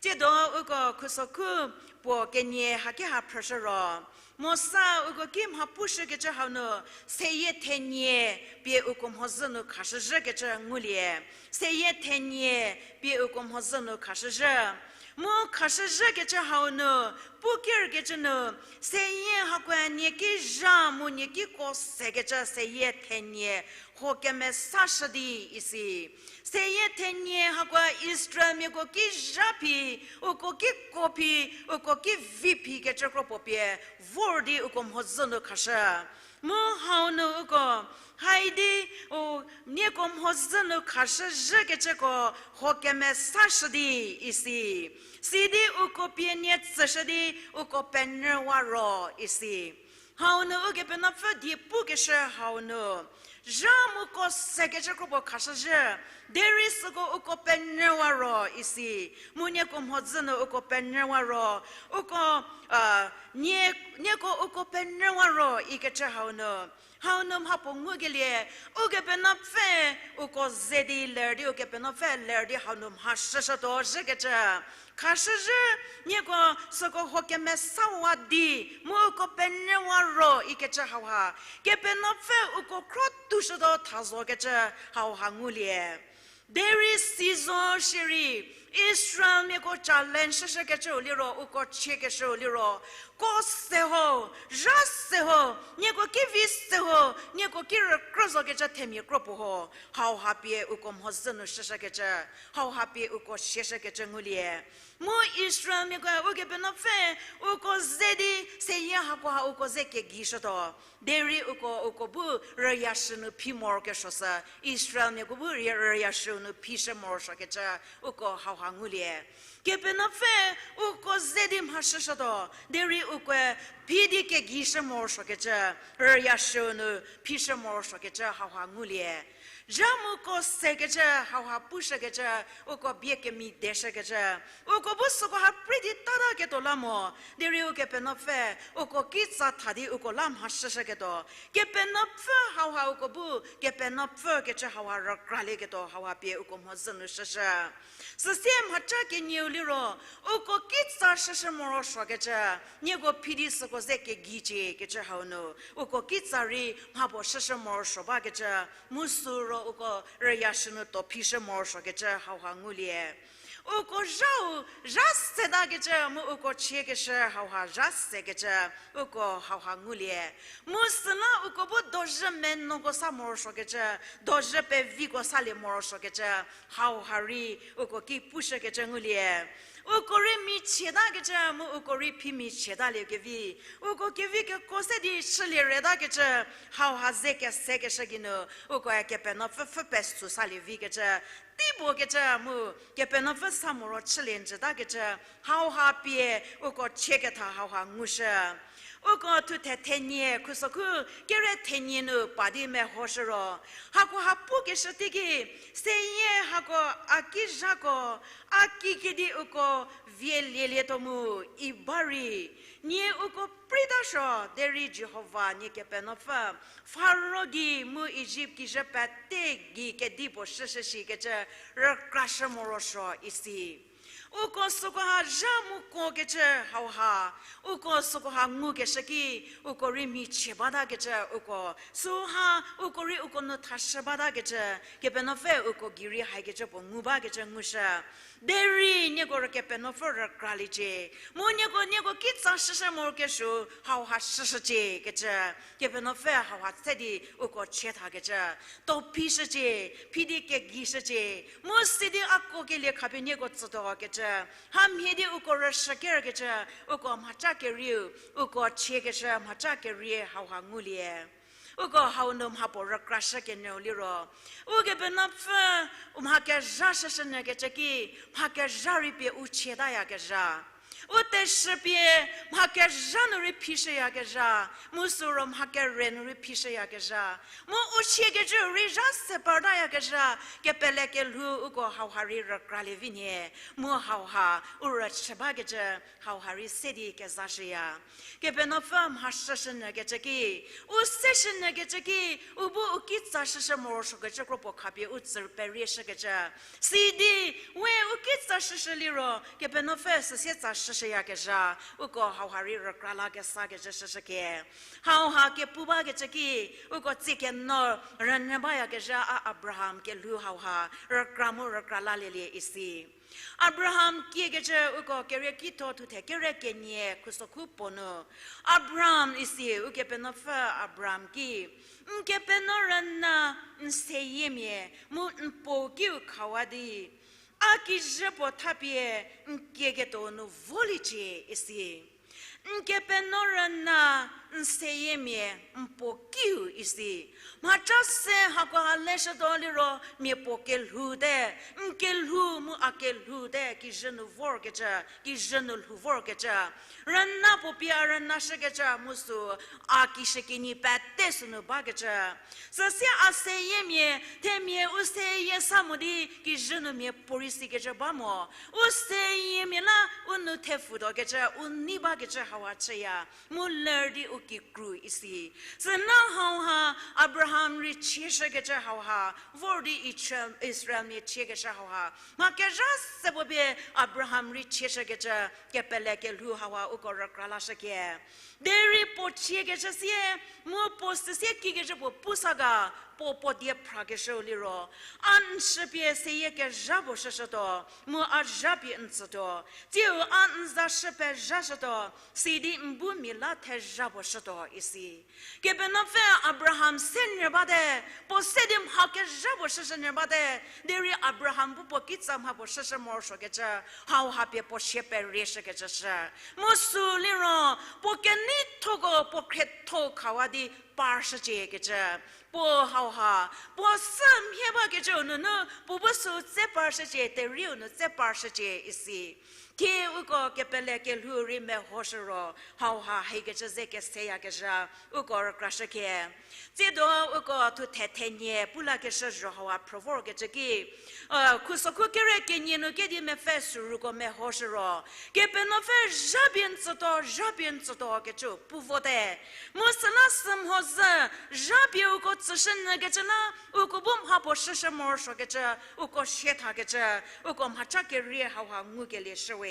Tsiedo uko khusokhu puo kenie hake ha phrüshü ro, Mosa uko ki mha pushükecü hau nu, seyie thenie pie uko mhodzü nu khashüzhükecü ngulie. Seyie thenie pie uko mhodzü nu khashüzhü. Mu khashüzhükecü hau nu, pukerkecü nu, seyie hakoe nie ki zha mu nie kiko sekecü seyie thenie ho kemesashü di isi. Seyie thenie hakoe Israelmiako ki zha phi, uko kiko phi, uko ki vi phikecü kro puo pie vor di uko mhodzü nu khashü. Mu hau nu uko, haidi, u, nieko mhodzü nu khashüzhükecüko ho kemesashü di isi. Sidi uko pie nie tsüshü di uko penyüwa ro isi. Hau nu Ukepenuopfü die pukeshü hau nu, zha mu ko sekecü kro puo khashüzhü, derei süko uko penyüwa ro isi. Mu nieko mhodzü nu uko penyüwa ro, uko, a, nie, nieko uko penyüwa ro ikecü hau nu. Hau nu mhapuo ngukelie, Ukepenuopfü uko ze di ler di, Ukepenuopfü ler di hau nu mha shüshütuo zhükecü. Khashüzhü, nieko süko ho kemesawa di, mu uko penyüwa ro ikecü hauha. Kepenuopfü uko khro tushütuo thazokecü hauha ngulie. Derei si zo shierei, Israelmiako challenge shüshükecüu liro, uko chiekeshüu liro, ko se ho, zha se ho, nieko ki vi se ho, nieko ki rükrü zokecü themia kro puo ho, hauha pie uko mhodzü nu shüshükecü, hauha pie uko sieshükecü ngulie. Mu Israelmiakoe Ukepenuopfü uko ze di seyie hakoha uko ze kegishütuo. Derei uko, uko bu rüyashü nu phi morokesuo sü, Israelmiako bu rüya-, rüyashü nu phishü morosuokecü uko hauha ngulie. Kepenuopfü uko ze di mha shüshütuo, derei ukoe phi di kegishü morosuokecü, rüyashü nu phishü morosuokecü hauha ngulie. Zha mu ko sekecü hauha pushükecü, uko bie kemideshükecü, uko bu sükoha prei di tataketuo la mo, derei Ukepenuopfü uko kitsa tha di uko la mha shüshüketuo. Kepenuopfü hauha uko bu Kepenuopfü kecü hauha rükralieketuo hauha pie uko mhodzü nu shüshü. Süsie mhaca kenieu liro, uko kitsa shüshü morosuokecü, nieko phi di süko ze kegicie kecü hau nu, uko kitsa rei mhapuo shüshü morosuo bakecü, mu süu ro uko rüyashü nu tuo phishü morosuokecü hauha ngulie. Uko zhau, zha setakecü mu uko chiekeshü hauha zha sekecü, uko hauha ngulie. Mu süla uko bu dozhü menuoko sa morosuokecü, dozhü peviko salie morosuokecü, hauha rei uko ki pushükecü ngulie. Uko rei michietakecü mu uko rei phi michietalie kevi, uko kevi keko se di chülie retakecü, hauha ze kesekeshü geinu, ukoe Kepenuopfü pfü pesü salie vikecü, teipuo kecü mu Kepenuopfü sa moro chülie njütakecü, hauha pie uko chieketha hauha ngushü. Uko thuthe thenie khusokhu kere thenie nu pa di mehoshü ro, hakoha pukeshü teiki, seyie hako a ki zhako, a kikidi uko vie lielietuo mu, i ba rei, nie uko preitasuo derei Jihova nie Kepenuopfü, Faro gei mu Ijipt kijü pete gei kedipuo shüshü shikecü rükrashü morosuo isi. Uko sükoha zha mu kuokecü hauha, uko sükoha ngukeshü ki, uko rei michie batakecü uko, süha uko rei uko nu thashü batakecü, Kepenuopfü uko gei rei haikecü puo ngu bakecü ngushü. Derei nieko rei Kepenuopfü rükraliecie. Mu nieko, nieko kitsa shüshü morokesuo hauha shüshücie kecü, Kepenuopfü hauha tse di uko chiethakecü, tuo phishücie, phi di kegishücie. Mu sidi a kuokelie khapie nieko tsütuokecü, kecü, hamhie di uko rüshü kerkecü, uko mhaca kerieu, uko chiekeshü mhaca kerie hauha ngulie. Uko hau nu mhapuo rükrashü kenyüu liro, Ukepenuopfü mha kezha shüshünyü kecü ki, mha kezha rei pie u chietayakezha. U teshü pie mha kezha nu rei phishüyakezha, mu süu ro mha kere nu rei phishüyakezha, mu u chiekecü rei zha se partayakezha, kepele kelhou uko hauha rei rükralie vi nhie, mu hauha u rüchü bakecü hauha rei se di kezashüya. Kepenuopfü mha shüshünyü kecü ki, u seshünyü kecü ki, u bu u kitsa shüshü morosuokecü kro puo khapie u tsü perie shükecü. Sidi, we u kitsa shüshü liro, Kepenuopfü süsie tsa shüshüyakezha, uko hauha rei rükra la kesakecü shüshüke. Hauha kepu bakecü ki, uko tsie keno rünyü bayakezha a Abraham kelhou hauha rükra mu rükra lalielie isi. Abraham kiekecü uko keriekitho thuthe kere kenie khusokhu puo nu. Abraham isi Ukepenuopfü Abraham ki, N Kepenuo rüna n seyiemia mu n puo kiu khawa di, a kijü puo thapie n kieketuo nu voliecie isi. N Kepenuo rüna n seyiemia n puo kiu isi. Mhaca se hakoha leshütuo liro mia puo kelhou te, n kelhou mu a kelhou te, kijü nu vorkecü, kijü nu lhou vorkecü. Rüna puo pie a rüna shükecü mu süu a kishükinyi pete sünu bakecü. Süsie a seyiemia, themia u seyie sa mo di kijü nu mia puorei sikecü ba mo. U seyiemia la u nou thepfutuokecü, u nei bakecü hauha chüya. Mu ler di u kikru isi. Süla hauha Abraham rei chieshükecü hauha, vor di Israel, Israelmia chiekeshü hauha, mha kezha se puo pie Abraham rei chieshükecü kepele kelhou hauha uko rükra lashüke. Derei puo chiekecü sie, mu puo süsie kikecü puo pu sa ga, puo puo die phrakeshüu liro, a n shüpie seyie kezha puo shüshütuo, mu a zhapie n tsütuo, tsiu a n za shü pezhashütuo, sidi n bu mia la thezha puo shütuo isi. Kepenuopfü Abraham se nyü bate, puo se di mha kezha puo shüshü nyü bate, derei Abraham bu puo kitsa mha puo shüshü morosuokecü, hauha pie puo sie perieshükecü shü. Mu süu liro, puo keneithoko puo khrietho khawa di parshüciekecü. Puo hauha, puo sü mhie bakecüu nunu, puo bu süu tse parshücie, teriu nu tse parshücie isi. Thie uko kepele kelhou rei mehoshü ro, hauha haikecü ze keseyakezha, uko rükrashüke. Tsiedo uko thuthe thenie pu lakeshü zho hauha phrü vorkecü ki, khusokhu kere kenie nu kedi mepfü süruko mehoshü ro, Kepenuopfü zhapie n tsütuo, zhapie n tsütuo kecüu pu vote. Mu süla sümhozhü, zhapie uko tsüshünyükecü la, uko bu mha puo shüshü morosuokecü, uko sie thakecü, uko mhaca kerie hauha ngukelie shüwe.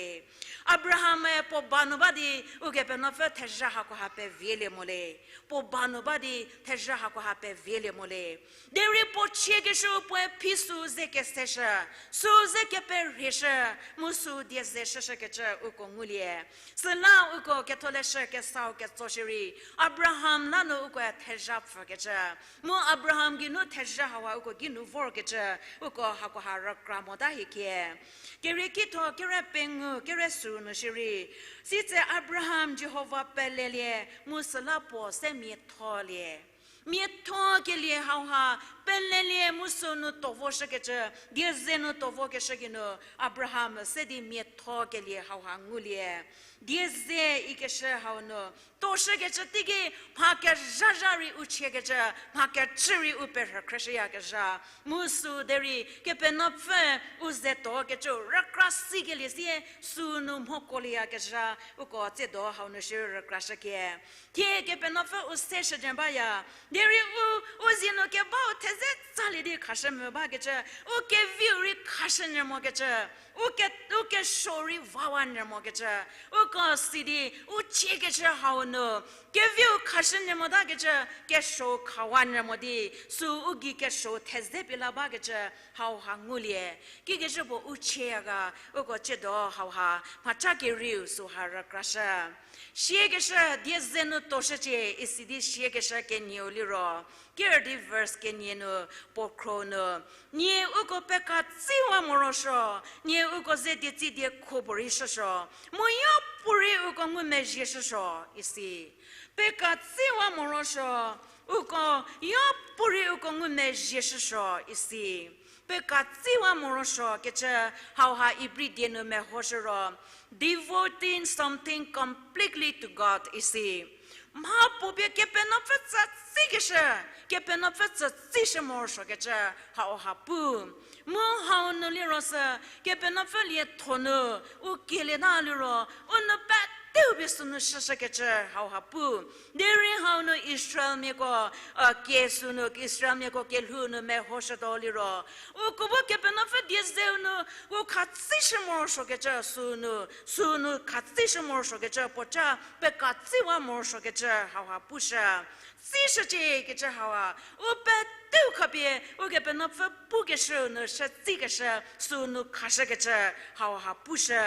Abraham-e puo ba nu ba di, Ukepenuopfü thezha hakoha pevielie mo le. Puo ba nu ba di thezha hakoha pevielie mo le. Derei puo chiekeshü puoe phi süu ze keseshü, süu ze keperhieshü, mu süu die ze shüshükecü uko ngulie. Süla uko ketholeshü kesau ketso shierei, Abraham la nu ukoe thezha pfükecü. Mu Abraham geinu thezha hauha uko geinu vorkecü, uko hakoha rükra mota hiecie. Keriekitho kere pengou kere süu nu shierei, sitse Abraham Jihova pelelie, mu süla puo se miatholie. Miathokelie hauha, pelelie mu sünu tovoshükecü, die ze nu tovokeshü geinu, Abraham se di miathokelie hauha ngulie. Die ze ikeshü hau nu, toshükecü teiki, mha kezhazha rei u chiekecü, mha kecü rei u perhü khrüshüyakezha. Mu süu derei, Kepenuopfü u ze tokecü, rükra sikelie sie, sünu mhokolieyakezha, uko tsiedo hau nu shierei rükrashüke. Thie Kepenuopfü u se shünyü baya, derei u, u zie nu kebau theze tsalie di khashü mvü bakecü, u keviu rei khashünyü mokecü, u ke, u kesuo rei vawa nyü mokecü, u Ko sidi u chiekecü hau nu, keviu khashü nyü motakecü, kesuo khawa nyü mo di, sü u gei kesuo theze pie la bakecü hauha ngulie. Kikecü puo u chieya ga, uko chiedo hauha mhacha kerieu süha rükrashü. Siekeshü die ze nu toshücie isi di siekeshü kenieu liro, ker di verse kenie nu, puo khro nu, nie uko pekatsiwa morosuo, nie uko ze dietsi diekho puorei shüsuo, mu yopuorei uko ngumezhie shüsuo isi. Pekatsiwa morosuo, uko yopuorei uko ngumezhie shüsuo isi. Pekatsiwa morosuo kecü hauha Ibri die nu mehoshü ro, devoting something completely to God isi. Mha puo pie Kepenuopfü tsütsikeshü, Kepenuopfü tsütsishü morosuo kecü hauha pu. Mu hau nu liro sü, Kepenuopfü lietho nu, u kielieta liro, u nou peteu pie sünu shüshükecü hauha pu. Derei hau nu Israelmiako, a, kie sünu, Israelmiako kelhou nu mehoshütuo liro, uko bu Kepenuopfü die zeu nu, u khatsishü morosuokecü sünu, sünu khatsishü morosuokecü puoca, pekatsiwa morosuokecü hauha pushü. Tsishücie kecü hauha, u peteu khapie, Ukepenuopfü pukeshü nu shütsikeshü, sünu khashükecü hauha pushü.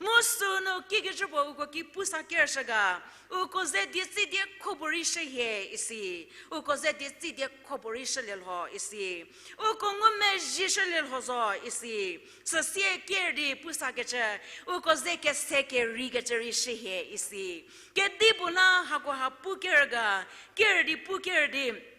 Mu sünu kikecü puo uko ki pusa kershü ga, uko ze dietsi diekho puorei shühie isi, uko ze dietsi diekho puorei shülie lho isi, uko ngumezhie shülie lho zo isi, süsie ker di pusakecü, uko ze kese kereikecü rei shühie isi. Kedipuo la hakoha pu ker ga, ker di pu ker di,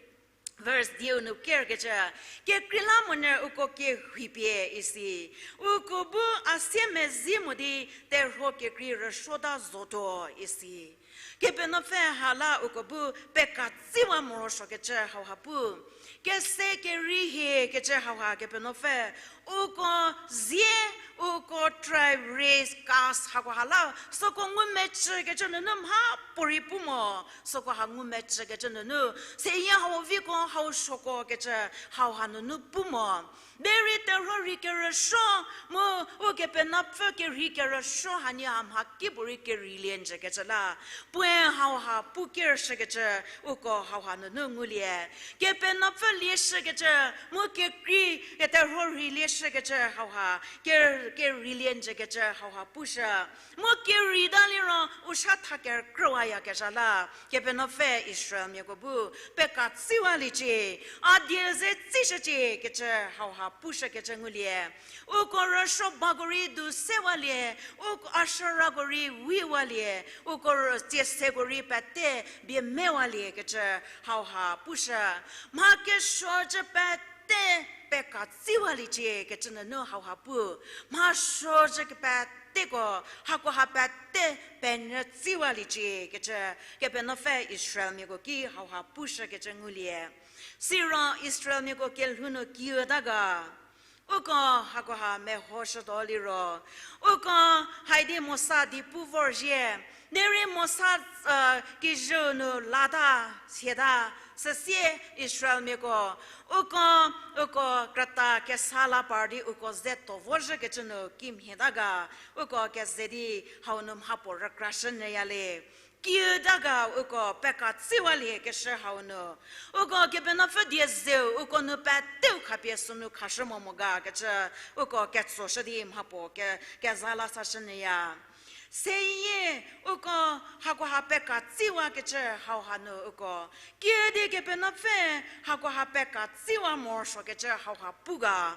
verse dieu nu kerkecü, kekreilamonyü uko kerhei pie isi. Uko bu a siemezhie mo di terhuo kekrei rüsuota zotuo isi. Kepenuopfü ha la uko bu pekatsiwa morosuokecü hauha pu. Kese kerei hie kecü hauha Kepenuopfü, uko zie, uko tribe, race, caste hakoha la süko ngumecükecü nunu mhapuorei pu mo, süko ha ngumecükecü nunu, seyie hau viko hau suoko kecü hauha nunu pu mo. Derei terhuo rei kerüsuo, mu Ukepenuopfü kerhei kerüsuo hanie ha mhakipuorei kereilie njükecü la, puoe hauha pu kershükecü uko hauha nunu ngulie. Kepenuopfü lieshükecü, mu kekrei, terhuo rei lieshükecü hauha, ker-, kereilie njükecü hauha pushü. Mu kereita liro u sha tha kerükrüwayakezha la, Kepenuopfü Israelmiako bu pekatsiwaliecie, a die ze tsishücie kecü hauha pushükecü ngulie. Uko rüsuo bako rei du sewalie, uko Asherako rei wiwalie, uko rü-, tsieseko rei pete bie mewalie kecü hauha pushü. Mha kesuocü pete pekatsiwaliecie kecü nunu hauha pu. Mha suocü kepeteko, hakoha pete penyütsiwaliecie kecü, Kepenuopfü Israelmiako ki hauha pushükecü ngulie. Siro Israelmiako kelhou nu kiüta ga, uko hakoha mehoshütuo liro, uko haidi Mosa di pu vorzhie, derei Mosa, a, kijüu nu lata, siata, süsie Israelmiako, uko, uko krüta kesa la par di uko ze tuo vozhükecü nu kimhieta ga, uko keze di hau nu mhapuo rükrashü nyüya le. Kiüta ga uko pekatsiwalie keshü hau nu, uko Kepenuopfü die zeu uko nu peteu khapie sünu khashü mo mo ga kecü, uko ketsoshü di mhapuo ke-, keza la sashü nyüya. Seyie uko hakoha pekatsiwakecü hauha nu uko, kiüdi Kepenuopfü hakoha pekatsiwa morosuokecü hauha pu ga.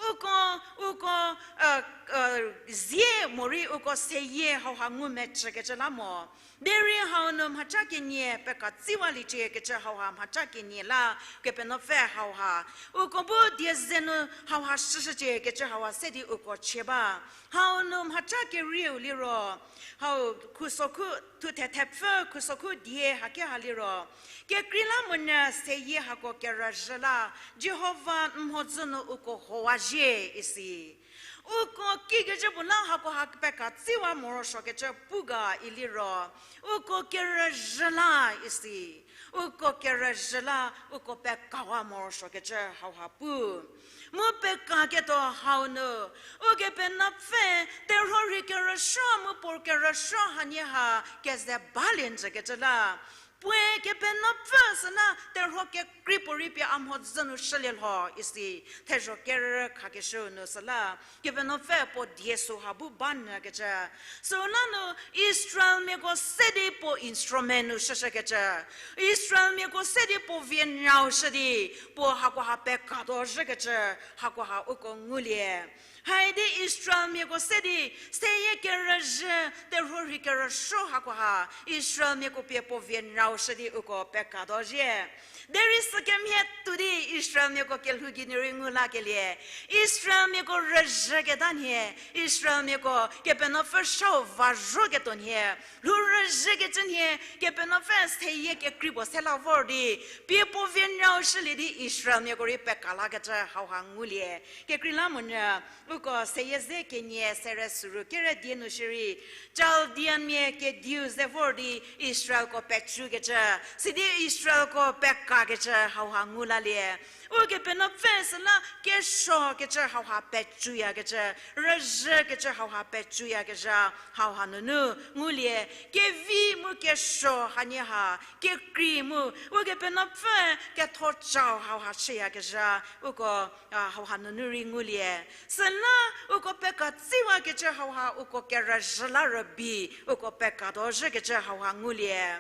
Uko, uko, a, a, zie morei uko seyie hauha ngumecükecü la mo. Derei hau nu mhaca kenie pekatsiwaliecie kecü hauha mhaca kenie la Kepenuopfü hauha. Uko bu die ze nu hauha shüshücie kecü hauha se di uko chie ba. Hau nu mhaca kerieu liro, hau khusokhu, thuthe thepfü khusokhu die hake ha liro, kekreilamonyü seyie hako kerüzhü la, Jihova n mhodzü nu uko howazhie isi. Uko kikecü puo la hakoha pekatsiwa morosuokecü pu ga iliro, uko kerüzhü la isi. Uko kerüzhü la uko pekawa morosuokecü hauha pu. Mu pekaketuo hau nu, Ukepenuopfü terhuo rhei kerüsuo mu puo kerüsuo hanie ha keze balie njükecü la. Puoe Kepenuopfü süla terhuo kekrei puorei pie a mhodzü nu shülie lho isi, thezho kerü khakeshüu nu süla. Kepenuopfü puo die süha bu ba nyükecü. Süla nu Israelmiako se di puo instrument nu shüshükecü. Israelmiako se di puo vie nyau shü di, puo hakoha pekatuo zhükecü, hakoha uko ngulie. Haidi Israelmiako se di, seyie kerüzhü, terhuo rhei kerüsuo hakoha, Israelmiako pie puo vie nyau shü di uko pekatuo zhie. Derei sükemhie tuo di Israelmiako kelhou gei nu rei ngu lakelie. Israelmiako rüzhüketa nhie, Israelmiako Kepenuopfü shau va zhoketuo nhie, lhou rüzhükecü nhie, Kepenuopfü seyie kekrei puo se la vor di, pie puo vie nyau shülie di Israelmiako rei peka lakecü hauha ngulie. Kekreilamonyü, uko seyie ze kenie sere süru kere die nu shierei, Chaldeanmia kediu ze vor di Israelko pecükecü, sidi Israelko pekakecü hauha ngu lalie. Ukepenuopfü süla kesuokecü hauha pecüyakecü, rüzhükecü hauha pecüyakezha hauha nunu ngulie, kevi mu kesuo hanie ha, kekrei mu, Ukepenuopfü kethocau hauha chüyakezha, uko, a, hauha nunu rei ngulie. Süla uko pekatsiwakecü hauha uko kerüzhü la rübei, uko pekatuo zhükecü hauha ngulie.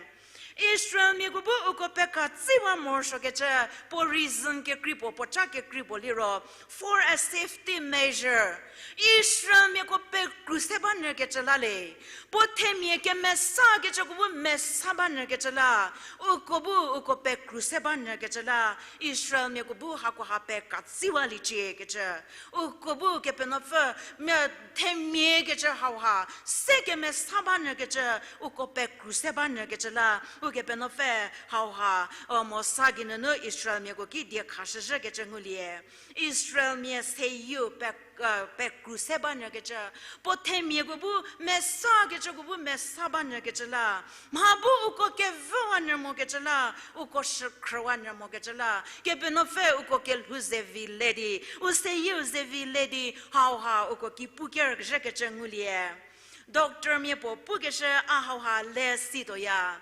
Israelmiako bu uko pekatsiwa morosuokecü, puo reason kekrei puo, puo ca kekrei puo liro, for a safety measure. Israelmiako pekru se ba nyükecü la le. Puo themia kemesakecüko bu mesa ba nyükecü la. Uko bu uko pekru se ba nyükecü la. Israelmiako bu hakoha pekatsiwaliecie kecü. Uko bu Kepenuopfü mia themia kecü hauha, se kemesa ba nyükecü, uko pekru se ba nyükecü la. Ukepenuopfü hauha, o, Mosa geinunu Israelmiako ki die khashüzhükecü ngulie. Israelmia seyieu pe, e, pekru se ba nyükecü, puo themiako bu mesakecüko bu mesa ba nyükecü la, mha bu uko kevüwa nyü mokecü la, uko shükhrüwa nyü mokecü la, Kepenuopfü uko kelhou zevi le di, u seyieu zevi le di, hauha uko ki puker zhükecü ngulie. Doctormia puo pukeshü a hauha le situoya.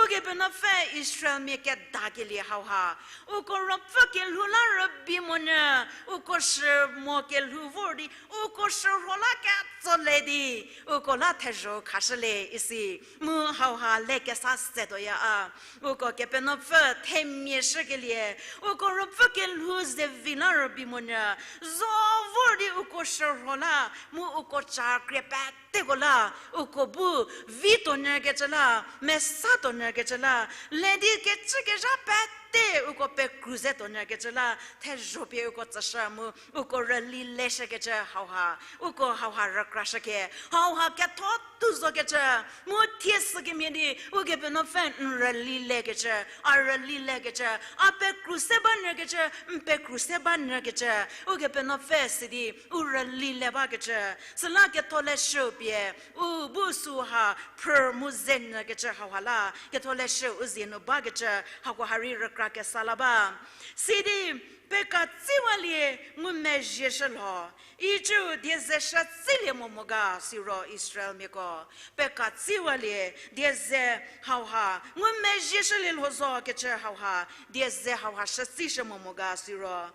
Ukepenuopfü Israelmia kedakelie hauha, uko ruopfü kelhou la rübei monyü, uko shü mo kelhou vor di, uko shürho la ketso le di, uko la thezho khashülie isi. Mu hauha le kesa setuoya a. Uko Kepenuopfü themia shükelie, uko ruopfü kelhou zevi la rübei monyü, zo vor di uko shürho la, mu uko ca krie peteko la, uko bu vituonyükecü la, mesatuonyükecü la, le di kecükezha pete uko pekru zetuonyükecü la, thezho pie uko tsüshü mu, uko rüli leshükecü hauha, uko hauha rükrashüke, hauha ketho tuo zokecü, mu thie sükemhie di, Ukepenuopfü n rüli lekecü, a rüli lekecü, a pekru se ba nyükecü, n pekru se ba nyükecü, Ukepenuopfü sidi, u rüli le bakecü, süla ketholeshü pie, u bu süha phrü mu ze nyükecü hauha la, ketholeshü u zie nu bakecü, hakoha rei rükra kesa la ba. Sidi, pekatsiwalie ngumezhieshü lho, icüu die ze shütsilie mo mo ga siro Israelmiako. Pekatsiwalie die ze hauha ngumezhieshülie lho zokecü hauha, die ze hauha shütsishü mo mo ga siro.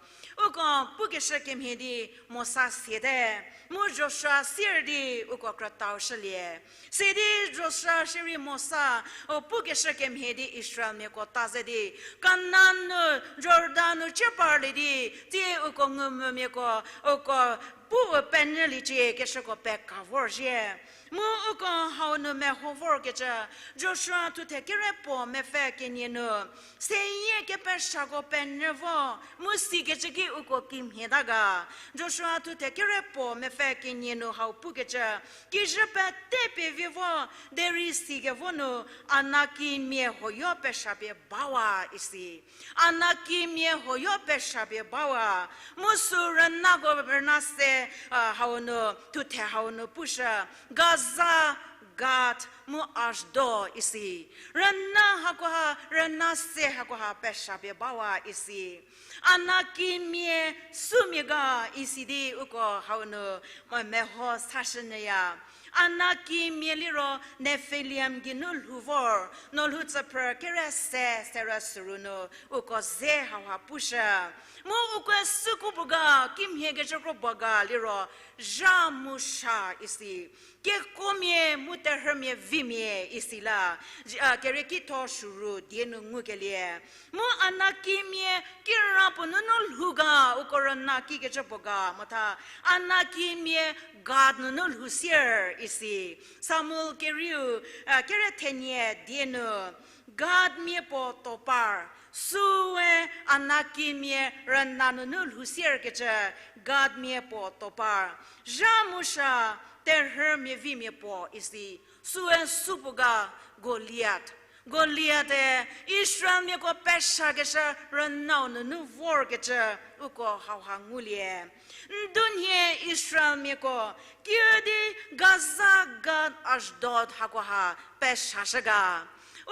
Uko pukeshü kemhie di Mosa siete, mu Joshua sier di uko krütau shülie. Sidi Joshua shierei Mosa, u pukeshü kemhie di Israelmiako ta ze di, Kanan nu, Jordan nu chie parlie di, tsie uko ngumvümiako, uko pu u penyüliecie keshüko peka vorzhie. Mu uko hau nu meho vorkecü, Joshua thuthe kere puo mepfü kenie nu, seyie kepeshako penyü vo, mu sikecü ki uko kimhie ta ga. Joshua thuthe kere puo mepfü kenie nu hau pukecü, kijü pete pie vi vo, derei sikevo nu, Anakimia huoyo pesha pie bawa isi. Anakimia huoyo pesha pie bawa, mu sü rünako rüna se, a, hau nu, thuthe hau nu pushü, Gaza Gad mu Ashdod isi. Rüna hakoha, rüna se hakoha pesha pie bawa isi. Anakimia sümia ga isi di uko hau nu meho sashünyüya. Anakimia liro Nephiliam geinu lhou vor, no lhou tsüphrü kere se, serü süru nu uko ze hauha pushü. Mu uko süko puo ga, kimhie kecü kro puo ga liro zha mu sha isi. Kekomia mu terhümia vimia isi la, a, kerieki tho süru die nu ngukelie. Mu Anakimia kirapuo nunu lhou ga, uko rüna kikecü puo ga motha, Anakimia Gad nunu lhou sier isi. Samuel kerieu, a, kere thenie die nu, Gadmia puo topar, süe Anakimia rüna nunu lhou sierkecü, Gadmia puo topar, zha mu sha terhümia vimia puo isi, süe süpuo ga Goliat. Goliat-e Israelmiako peshakeshü rünau nunu vorkecü uko hauha ngulie. Ndunhie Israelmiako kiüdi Gaza, Gad, Ashdod hakoha peshashü ga.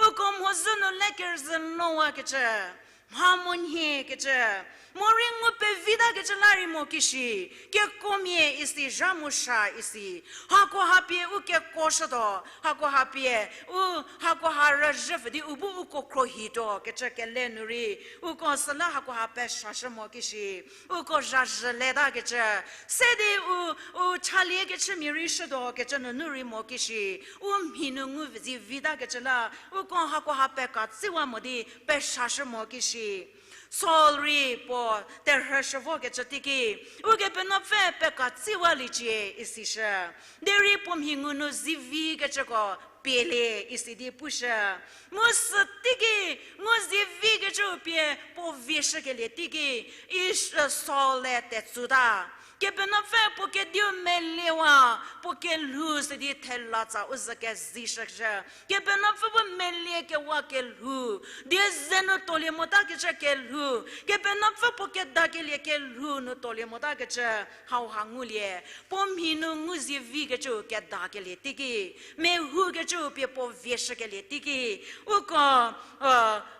Uko mhodzü nu lekerüzhü lowakecü, mha monhiekecü, morei ngu pevitakecü la rei mo kishi, kekomia isi, zha mu sha isi, hakoha pie u kekoshütuo, hakoha pie u, hakoha rüzhü pfü di u bu uko khrohituo kecü kele nu rei, uko süla hakoha peshashü mo kishi, uko zhazhületakecü, se di u, u chaliekechümia rei shütuo kecü nunu rei mo kishi, u mhi nu ngu zi vitakecü la, uko hakoha pekatsiwa mo di peshashü mo kishi. Saul rei puo terhüshü vokecü teiki, Ukepenuopfü pekatsiwaliecie, isishü. Derei puo mhi ngu nu zivikecüko pielie, isi di pushü. Mu sü teiki, ngu zivikecüu pie puo vieshükelie teiki, Is-, Saul-e tetsuta. Kepenuopfü puo kediu meliewa, puo kelhou se di thela tsa u zü kezishüshü. Kepenuopfü bu meliekewa kelhou, die ze nu tolie motakecü kelhou, Kepenuopfü puo kedakelie kelhou nu tolie motakecü hauha ngulie. Puo mhi nu ngu zivikecüu kedakelie teiki, mehoukecüu pie puo vieshükelie teiki, uko,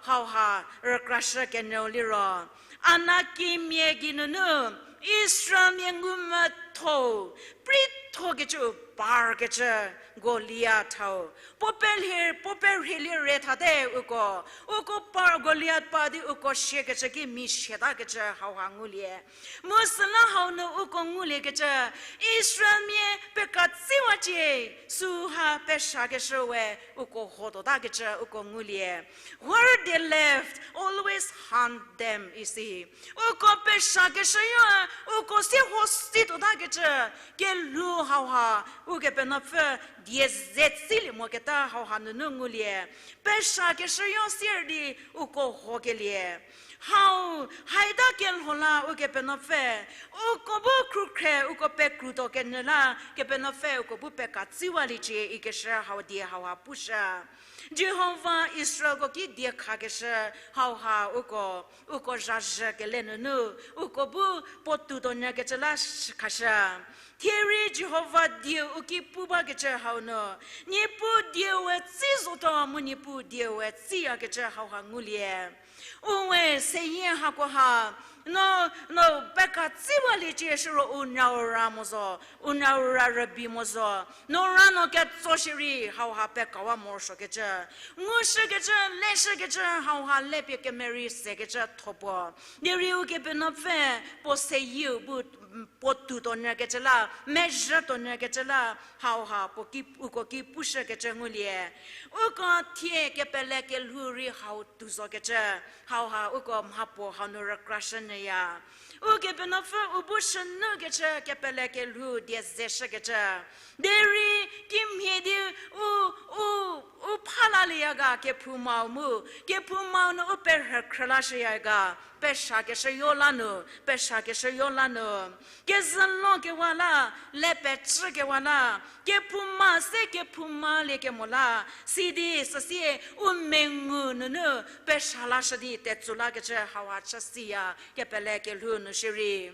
hauha rükrashü kenyüu liro, Anakimia geinunu Israelmia ngumvüthou, preithokecüu parkecü Goliat hau. Puo pelhe, puo perheilie re thate uko. Uko par, Goliat pa di uko siakecü ki mi siatakecü hauha ngulie. Mu süla hau nu uko nguliekecü, Israelmia pekatsiwacie, süha peshakeshü we uko hotuotakecü uko ngulie. Where they left, always hunt them, isi. Uko peshakeshüyo, uko sie ho si tuotakecü, kelhou hauha, Ukepenuopfü die ze tsilie moketa hauha nunu ngulie. Peshakeshüyo sier di uko hokelie. Hau, haita kelho la Ukepenuopfü, uko bu khrükhre, uko pekrutuo kenyü la, Kepenuopfü uko bu pekatsiwaliecie ikeshü hau die hauha pushü. Jihova Israelko ki die khakeshü hauha uko, uko zhazhü kele nunu, uko bu puo toutuonyükecü la sh-, khashü. Thierei Jihova dieu u ki pu bakecü hau nu, Niepuu dieu we tsi zotuo mu Niepuu dieu we tsiyakecü hauha ngulie. Uwe seyie hakoha, no, no pekatsiwaliecie shiro u nyau ra mo zo, u nyau ra rübei mo zo, no ra no ketso shierei hauha pekawa morosuokecü. Ngushükecü, leshükecü, hauha lepie kemerei sekecü thopuo. Derei Ukepenuopfü puo seyieu bu puo toutuonyükecü la, mezhütuonyükecü la, hauha puo ki, uko ki pushükecü ngulie. Uko thie kepele kelhou rei hau tou zokecü, hauha uko mhapuo hau nu rükrashünyüya. Ukepenuopfü u bu shünukecü kepele kelhou die zeshükecü. Derei kimhie di u, u, u phalalieya ga kephoumau mu, kephoumau nu u perhükhrülashüya ga, peshakeshüyo la nu, peshakeshüyo la nu. Kezülo kewa la, le pecü kewa la, kephouma se kephoumaliekemo la, sidi süsie u mengu nunu pesha lashü di tetsu lakecü hauha chüsiya kepele kelhou nu shierei.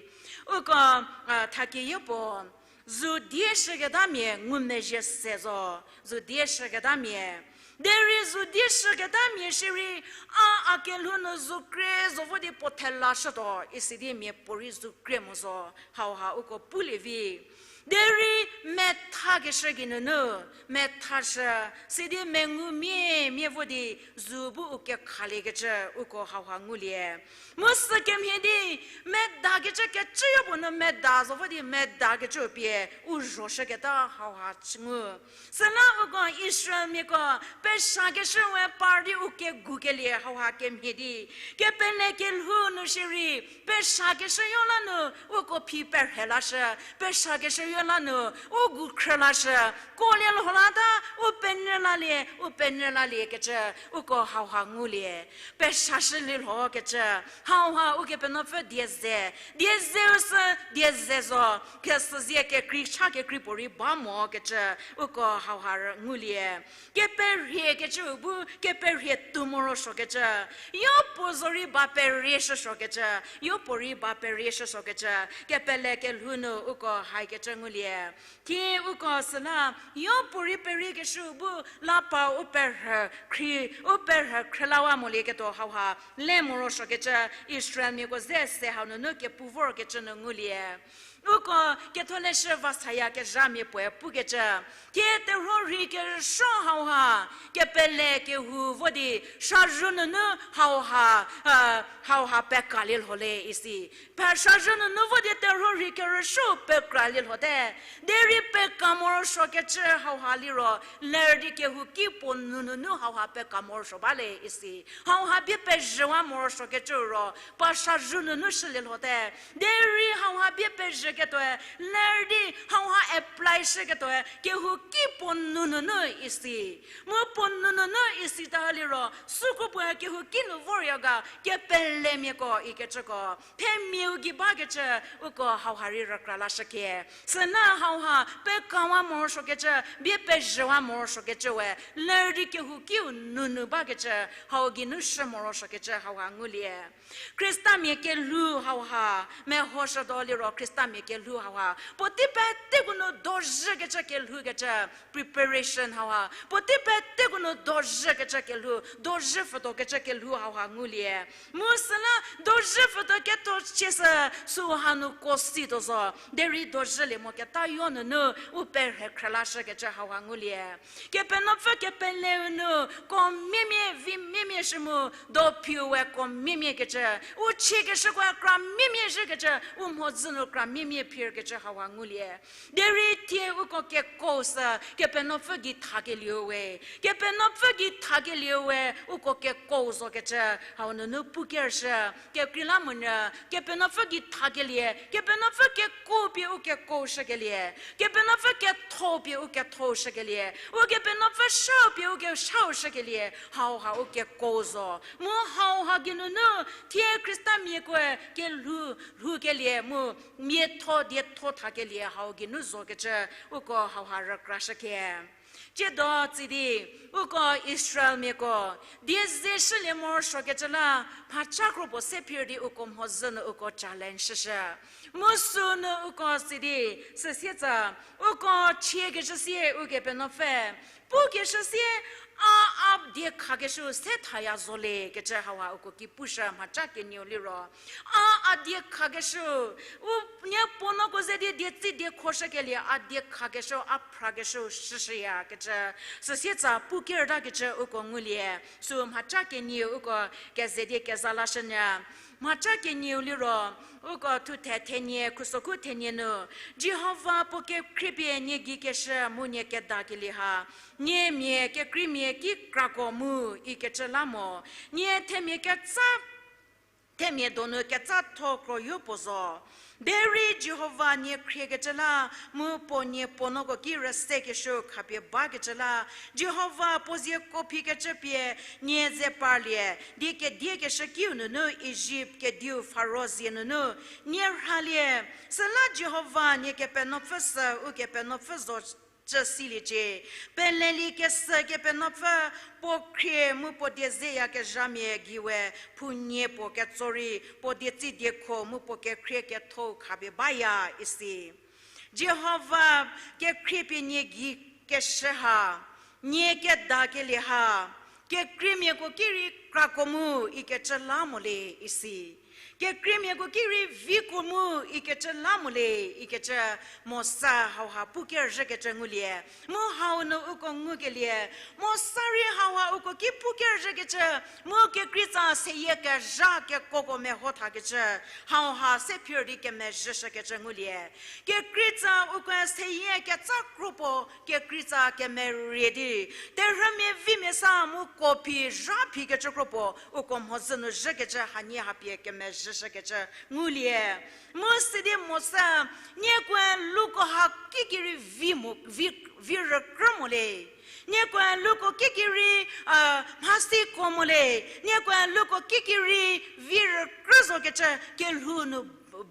Uko, a, thakie yopuo, Zu die shüketamia ngumezhie se zo, zu die shüketamia. Derei zu die shüketamia shierei, a, a kelhou nu zu krie zo vo di puo thela shütuo, isi di miapuorei zu krie mo zo, hauha uko pulie vi. Derei methakeshü geinunu, methashü, sidi mengumia mia vo di zu bu u kekhaliekecü uko hauha ngulie. Mu sükemhie di, medakecü kecüyo puo nu meda zo vo di medakecü pie u zhoshüketa hauha chü ngu. Süla uko Israelmiako peshakeshü we par di u kegukelie hauha kemhie di, kepele kelhou nu shierei, peshakeshüyo la nu uko phi perhe lashü, peshakeshüyo la nu u gu khrü lashü, kolie lho lata, u penyü lalie, u penyü laliekecü uko hauha ngulie. Peshashülie lhokecü, hauha Ukepenuopfü die ze, die zeu sü, die ze zo, kesüzie kekrei cha kekrei puorei ba mokecü, uko hauha rü ngulie. Keperhiekecüu bu, keperhie tuo morosuokecü, yopuo zorei ba perie shüsuokecü, yopuorei ba perie shüsuokecü, kepele kelhou nu uko haikecü ngulie. Thie uko süla, yopuorei periekeshüu bu, la pa u perhü khrü, u perhü khrülawa molieketuo hauha, le morosuokecü, Israelmiako ze se hau nunu kepu vorkecü nu ngulie. Uko ketholeshü vasaya kezhamia puoe pukecü, thie terhuo rhei kerüsuo hauha, kepele kehou vo di, shazhü nunu hauha, hauha pekalie lho le isi. Pha shazhü nunu vo di terhuo rhei kerüsuo pekalie lhote. Derei peka morosuokecü hauha liro, ler di kehouki puo nu nunu hauha peka morosuo ba le isi. Hauha bie pezhüwa morosuokecü ro, pa shazhü nunu shülie lhote. Derei hauha bie pezhüketuoe, ler di hauha apply shüketuoe, kehouki puo nu nunu isi. Mu puo nu nunu isi ta liro, süko puoe kehouki nu vorya ga, kepelemiako ikecüko themiau gei bakecü, uko hauha rei rükra lashükie. Süla hauha pekawa morosuokecü, bie pezhüwa morosuokecü we, ler di kehoukiu nunu bakecü, hau geinu shü morosuokecü hauha ngulie. Khristamia kelhou hauha, mehoshütuo liro Khristamia kelhou hauha, puotei peteko nu dozhükecü kelhoukecü, preparation hauha, puotei peteko nu dozhükecü kelhou, dozhü pfütuokecü kelhou hauha ngulie. Mu süla dozhü pfütuo ketho chiesü süu hanu ko situo zo, derei dozhülie moketayo nunu u perhe khrülashükecü hauha ngulie. Kepenuopfü kepeleu nu ko miemie vi miemie shü mu, dophiu we ko miemiekecü, u chiekeshükoe kra miemie zhükecü, u mhodzü nu kra miemie phirkecü hauha ngulie. Derei thie uko keko sü Kepenuopfü gei thakelieu we, Kepenuopfü gei thakelieu we uko keko zokecü hau nunu pukershü, kekreilamonyü, Kepenuopfü gei thakelie, Kepenuopfü keko pie u keko shükelie, Kepenuopfü ketho pie u ketho shükelie, Ukepenuopfü shau pie u keshau shükelie, hauha u keko zo. Mu hauha geinunu, thie Khristamiakoe kelhou, lhoukelie mu, miatho dietho thakelie hau geinu zokecü, uko hauha rükrashükie. Tsiedo tsidi, uko Israelmiako, die ze shülie morosuokecü la, mhaca kro puo se phir di uko mhodzü nu uko challenge shüshü. Mu sünu uko sidi, süsietsa, uko chiekeshü sie Ukepenuopfü, pukeshü sie, a, a die khakeshü se thaya zo le kecü hauha uko ki pushü mhaca kenieu liro. A, a die khakeshü, u nie puo noko ze di dietsi diekho shükelie, a die khakeshü, a phrakeshü shüshüyakecü, süsietsa pukertakecü uko ngulie, sü mhaca kenieu uko keze die keza lashünyü. Mhaca kenieu liro, uko thuthe thenie, khusokhu thenie nu, Jihova puo kekhrie pie nie gei keshü mu nie kedakelie ha, nie mia kekreimia ki krako mu ikecü la mo, nie themia ketsa, themia donu ketsatho kroyo puo zo. Derei Jihova nie khriekecü la, mu puo nie puo noko ki rüsekeshü khapie bakecü la, Jihova puo zieko phikecü pie nie ze parlie, di kediekeshü kiu nunu Ijipt kediu Faro zie nunu nie rhalie. Süla Jihova nie Kepenuopfü sü Ukepenuopfü zo cü siliecie. Peleliekeshü Kepenuopfü puo khrie mu puo die zeyakezhamia gei we phounie puo ketso rei puo dietsi diekho mu puo kekhrie ketho khapie baya isi. Jihova kekhriepie nie gei keshü ha, nie kedakelie ha, kekreimiako ki rei krako mu ikecü la mole isi. Kekreimiako ki rei viko mu ikecü la mole ikecü Mosa hauha pu kerzhükecü ngulie. Mu hau nu uko ngukelie, Mosa rei hauha uko ki pu kerzhükecü, mu kekreitsa seyie kezha kekuoko meho thakecü, hauha se phir di kemezhüshükecü ngulie. Kekreitsa uko seyie ketsa kropuo, kekreitsa kemerie di, terhümia vimia sa mu kophi zha phikecü kropuo, uko mhodzü nu zhükecü hanie hapie kemezhüshükecü ngulie. Mu sidi Mosa, niekoe luko ha kikirei vi mo, vi, vi rükrü mole. Niekoe luko kikirei, a, mhasiko mole. Niekoe luko kikirei vi rükrü zokecü kelhou nu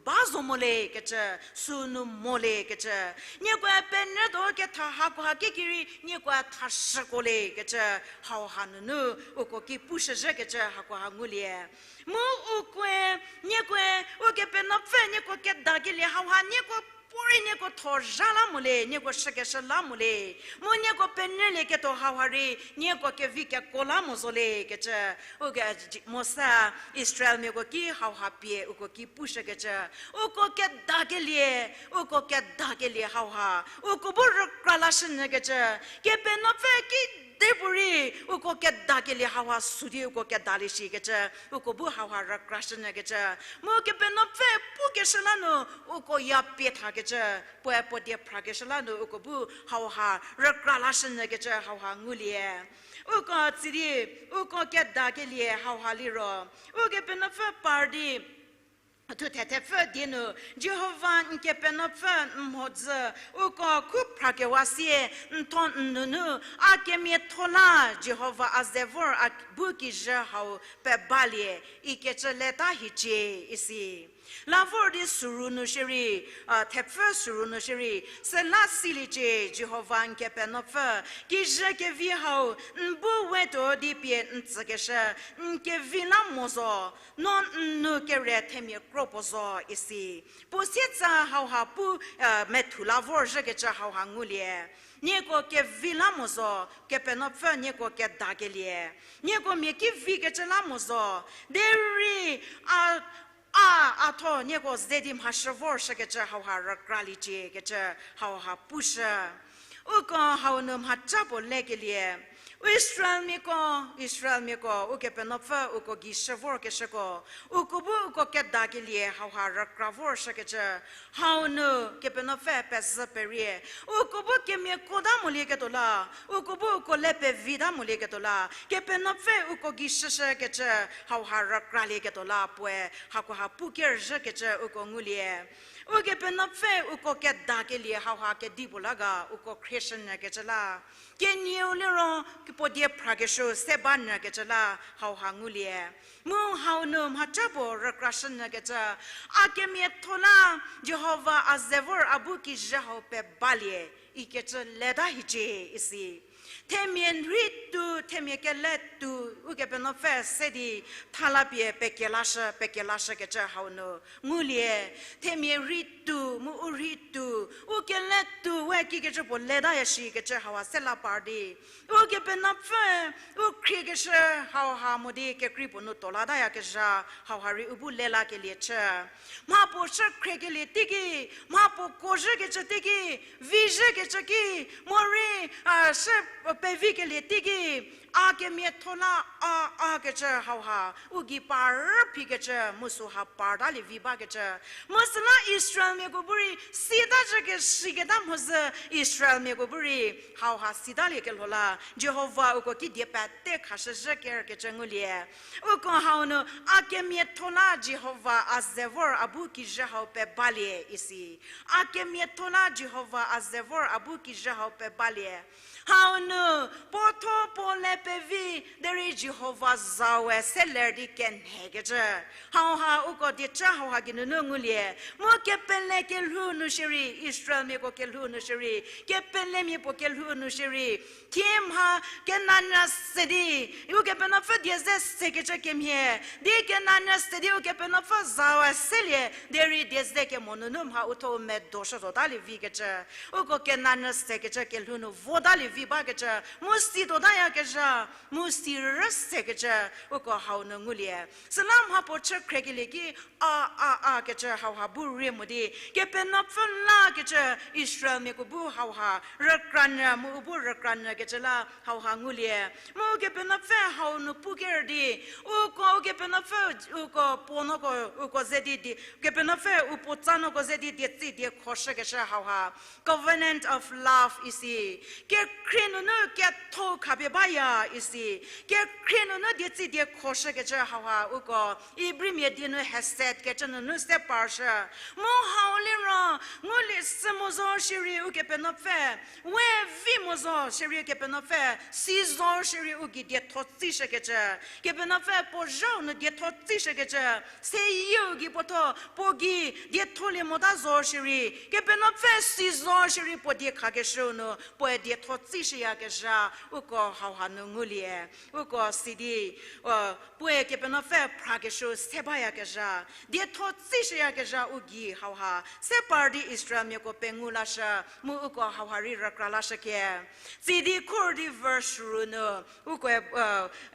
ba zo mole kecü, sünu mole kecü. Niekoe penyü do ketha hakoha kikirei niekoe thashüko le kecü, hauha nunu uko ki pushüzhükecü hakoha ngulie. Mu ukoe, niekoe, Ukepenuopfü nieko kedakelie hauha nieko puorei nieko thozha la mole, nieko shükeshü la mole. Mu nieko penyülieketuo hauha rei nieko kevi kekuo la mo zo le kecü. Uke, Mosa Israelmiako ki hauha pie uko ki pushükecü. Uko kedakelie, uko kedakelie hauha uko bu rükra lashünyükecü. Kepenuopfü kidepuorei uko kedakelie hauha sü di uko kedalie shikecü, uko bu hauha rükrashünyükecü. Mu Kepenuopfü pukeshü la nu uko ya pie thakecü, puoe puo die phrakeshü la nu uko bu hauha rükra lashünyükecü hauha ngulie. Uko tsidi, uko kedakelie hauha liro, Ukepenuopfü par di, thu thethepfü die nu, Jihova n Kepenuopfü n mhodzü, uko khu phrakewa sie, n tho n nunu, a kemiatho la Jihova a ze vor a bu kijü hau pebalie, ikecü leta hiecie isi. La vor di süru nu shierei, a, thepfü süru nu shierei, süla siliecie Jihova n Kepenuopfü, kijü kevi hau n bu we tuo di pie n tsükeshü, n kevi la mo zo, no n nu kere themia kro puo zo isi. Puo sietsa hauha pu, e, methu la vorzhükecü hauha ngulie. Nieko kevi la mo zo, Kepenuopfü nieko kedakelie. Nieko mia ki vikecü la mo zo, derei a, a, a tho nieko ze di mhashü vorshükecü hauha rükraliecie kecü hauha pushü. Uko hau nu mhaca puo lekelie, Israelmiako, Israelmiako, Ukepenuopfü uko gei shü vorkeshüko, uko bu uko kedakelie hauha rükra vorshükecü, hau nu Kepenuopfü pezhü perie, uko bu kemiako ta molieketuo la, uko bu uko le pevita molieketuo la, Kepenuopfü uko gei shüshükecü hauha rükralieketuo la puoe hakoha pu kerzhükecü uko ngulie. Ukepenuopfü uko kedakelie hauha kedipuo la ga uko khrieshünyükecü la. Kenieu liro puo die phrakeshü se banyükecü la hauha ngulie. Mu hau nu mhaca puo rükrashünyükecü, a kemiatho la Jihova a ze vor a bu kijü hau pebalie, ikecü leta hiecie isi. Themia rei tuo, themia kele tuo, Ukepenuopfü se di thalapie pekelashü, pekelashükecü hau nu ngulie. Themia rei tuo, mu u rei tuo, u kele tuo, we kikecü puo letaya shikecü hauha se la par di, Ukepenuopfü u khriekeshü hauha mo di kekrei puo nu tuo latayakezha hauha rei u bu lelakelie chü. Mha puo shü khriekelie teiki, mha puo kuozhükecü teiki, vizhükecü ki, morei, a, shü pevikelie teiki, a kemiatho la a, a kecü hauha u gei par phikecü mu süha partalie vi bakecü. Mu süla Israelmiako bu rei sita zhü kesiketa mhodzü, Israelmiako bu rei hauha sitaliekelho la Jihova uko kidie pete khashüzhü kerkecü ngulie. Uko hau nu, a kemiatho la Jihova a ze vor a bu kijü hau pebalie isi. A kemiatho la Jihova a ze vor a bu kijü hau pebalie. Hau nu, puotho puo le pevi, derei Jihova zaue seler di kenhekecü. Hauha uko dieca hauha geinunu ngulie. Mu kepele kelhou nu shierei, Israelmiako kelhou nu shierei, kepelemia puo kelhou nu shierei, thie mha Kenanyü se di, Ukepenuopfü die ze sekecü kemhie, di Kenanyü se di Ukepenuopfü zaue selie, derei die ze kemo nunu mha uthuo medo shütuotalie vikecü. Uko Kenanyü sekecü kelhou nu votalie vi bakecü, mu si tuotayakezha, mu si rüsekecü, uko hau nu ngulie. Süla mha puo chü khriekelie ki, a, a, a kecü hauha bu rie mo di, Kepenuopfü lakecü Israelmiako bu hauha rükranyü, mu u bu rükranyü kecü la hauha ngulie. Mu Kepenuopfü hau nu pu ker di, uko Kepenuopfü, uko puo noko, uko ze di die, Kepenuopfü u puotsa noko ze di dietsi diekhoshükecü hauha. Covenant of love isi. Kekhrie nunu ketho khapie baya isi. Kekhrie nunu dietsi diekhoshükecü hauha uko Ibrimia die nu hesed kecü nunu se parshü. Mu hau liro, ngulie sü mo zo shierei Ukepenuopfü, we vi mo zo shierei Kepenuopfü, si zo shierei u gei dietho tsishükecü. Kepenuopfü puo zhau nu dietho tsishükecü, seyieu gei puotho, puo gei dietholie mota zo shierei, Kepenuopfü si zo shierei puo die khakeshüu nu, puoe dietho tsishüyakezha, uko hauha nu ngulie, uko sidi, puoe Kepenuopfü phrakeshüu se bayakezha, dietho tsishüyakezha u gei hauha, se par di Israelmiako pengou lashü, mu uko hauha rei rükra lashüke. Tsidi khor di verse ru nu, uko,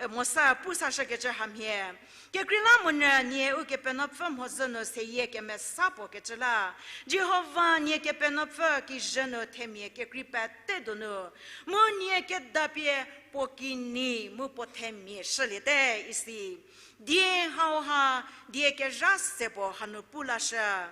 Mosa pu sashükecü hamhie. Kekreilamonyü nie Ukepenuopfü mhodzü nu seyie kemesa puo kecü la, Jihova nie Kepenuopfü kijü nu themia kekrei pete donu, mu nie kedapie puo kinyi mu puo themia shüliete isi. Die hauha, die kezha se puo hanu pu lashü.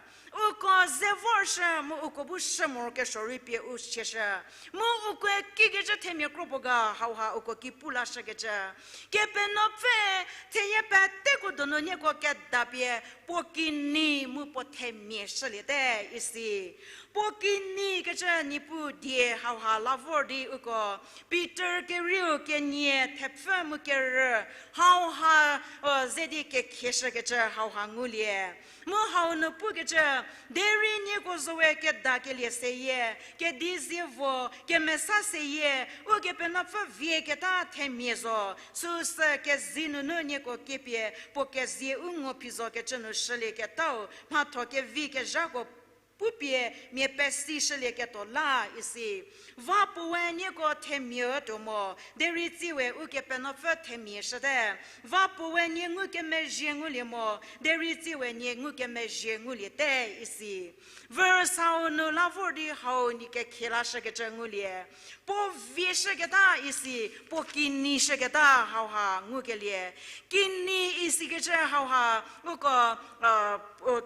Uko ze vorshü mu uko bu shü morokesuo rei pie u sieshü. Mu ukoe kikecü themia kro puo ga hauha uko ki pu lashükecü. Kepenuopfü theyie peteko donu nieko kedapie puo kinyi mu puo themia shüliete isi. Puo kinyi kecü Niepuu die hauha la vor di uko Pitor kerieu kenie thepfü mu kerü hauha, ze di kekhieshükecü hauha ngulie. Mu hau nu pukecü, derei nieko zowe kedakelie seyie, kedizie vo, kemesa seyie, Ukepenuopfü vieketa themia zo, süsü kezie nunu nieko kepie puo kezie u ngo phi zokecü nu shülieketau mhatho kevi kezhako pupie mia pesi shülieketuo la isi. Va puoe nieko themia tuo mo, derei tsiwe Ukepenuopfü themia shüte. Va puoe nie ngukemezhie ngulie mo, derei tsiwe nie ngukemezhie nguliete isi. Verse hau nu la vor di hau nie kekhie lashükecü ngulie. Puo vie shüketa isi, puo kinyi shüketa hauha ngukelie. Kinyi isikecü hauha, uko,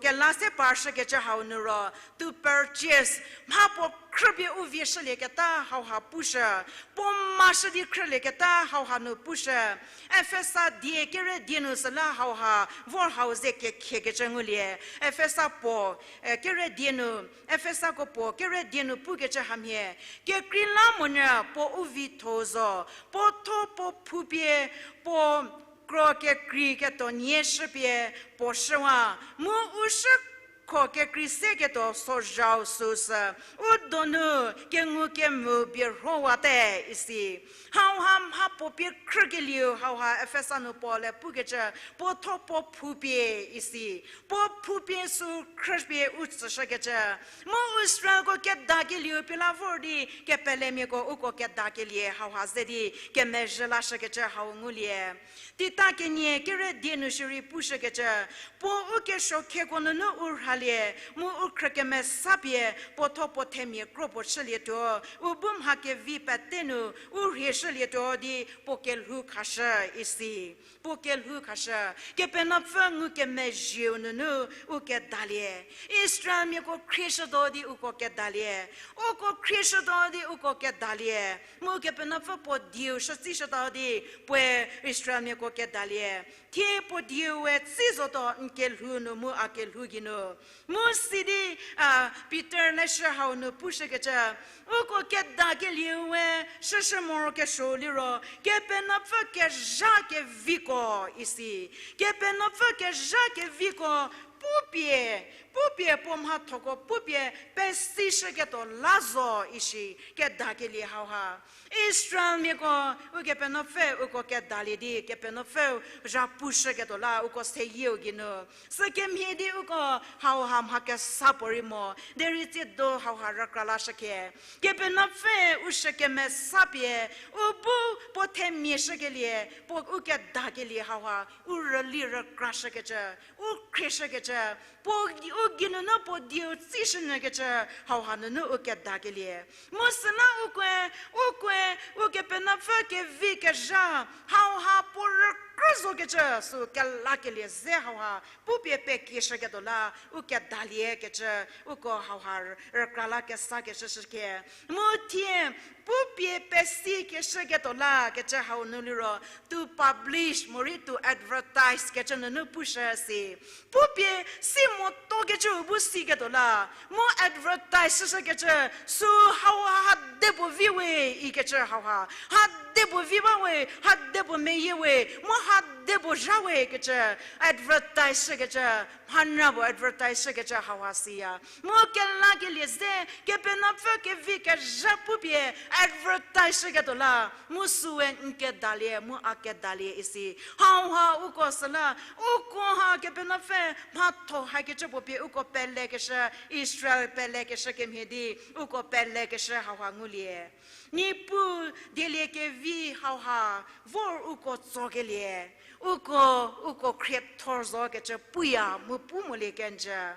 kela se parshükecü hau nu ro, to purchase, mha puo khrüpie u vie shülieketa hauha pushü, puo mashü di khrülieketa hauha nu pushü. Efesa die kere die nu süla hauha vor hau ze kekhiekecü ngulie. Efesa puo, kere die nu, Efesako puo kere die nu pukecü hamhie, kekreilamonyü puo u vitho zo, puo tho puo phupie, puo kro kekrei ketuo nie shüpie puo shüwa, mu u shükho kekrei se ketuo sozhau süsü, u donu kengu kemvü bierhowate isi. Hauha mha puo pie khrükelieu hauha Efesa nu Paul-e pukecü, puo tho puo phupie isi. Puo phupie sü khrüpie u tsüshükecü. Mu Israelko kedakelieu pie la vor di kepelemiako uko kedakelie hauha ze di kemezhü lashükecü hau ngulie. Tita kenie kere die nu shierei pushükecü, puo u kesuo kheko nunu u rhalie, mu u khrükemesa pie puo tho puo themia kro puo chülietuo, u bu mha kevi pete nu u rhie shülietuo di puo kelhou khashü isi. Puo kelhou khashü, Kepenuopfü ngukemezhieu nunu u kedalie. Israelmiako khrieshütuo di uko kedalie. Uko khrieshütuo di uko kedalie. Mu Kepenuopfü puo dieu shütsishütuo di puoe Israelmiako kedalie. Thie puo dieu we tsi zotuo n kelhou nu mu a kelhou geinu. Mu sidi, a, Peter leshü hau nu pushükecü, uko kedakelieu we shüshü morokesuo liro, Kepenuopfü kezha keviko isi. Kepenuopfü kezha keviko pupie, pupie puo mhathoko pupie pesishüketuo la zo isi, kedakelie hauha. Israelmiako, Ukepenuopfü uko kedalie di, Kepenuopfü zhapushüketuo la uko seyieu geinu. Sükemhie di uko hauha mha kesa puorei mo, derei tsiedo hauha rükra lashükhie. Kepenuopfü u shü kemesa pie, u bu puo themia shükelie, puo u kedakelie hauha, u rüli rükrashükecü, u khrieshükecü, puo u geinunu puo dieu tsishünyükecü, hauha nunu u kedakelie. Mu süla ukoe, ukoe, Ukepenuopfü kevi kezha, hauha puo rükrü zokecü, sü kelakelie ze hauha, pupie pekieshüketuo la, u kedaliekecü, uko hauha rü-, rükra la kesakeshü shükhie. Mu thie, pupie pesikeshüketuo la kecü hau nu liro, to publish, morei to advertise kecü nunu pushü si. Pupie si motokecüu bu siketuo la, mu advertise shüshükecü, sü hauha ha depuo vi we, ikecü hauha, ha depuo vi ba we, ha depuo meyie we, mu ha depuo zha we kecü, advertise shükecü, mhanyü puo advertise shükecü hauha siya. Mu kelakelie ze, Kepenuopfü kevi kezha pupie advertise shüketuo la, mu süe n kedalie, mu a kedalie isi. Hauha uko süla, uko ha Kepenuopfü mhatho hakecü puo pie uko pelekeshü, Israel pelekeshü kemhie di, uko pelekeshü hauha ngulie. Niepuu dieliekevi hauha vor uko tsokelie, uko, uko khriethor zokecü puya mu pu molie kenjü.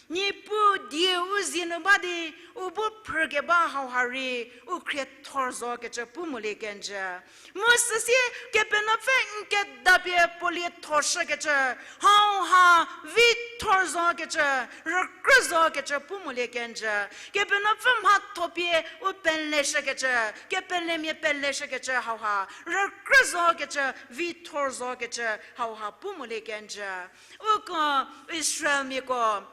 Niepuu dieu u zie nu ba di, u bu phrükeba hauha rei, u khriethor zokecü pu molie kenjü. Mu süsie Kepenuopfü n kedapie puo liethoshükecü, hauha vithor zokecü, rükrü zokecü pu molie kenjü. Kepenuopfü mhatho pie u peleshükecü, kepelemia peleshükecü hauha, rükrü zokecü, vithor zokecü hauha pu molie kenjü. Uko Israelmiako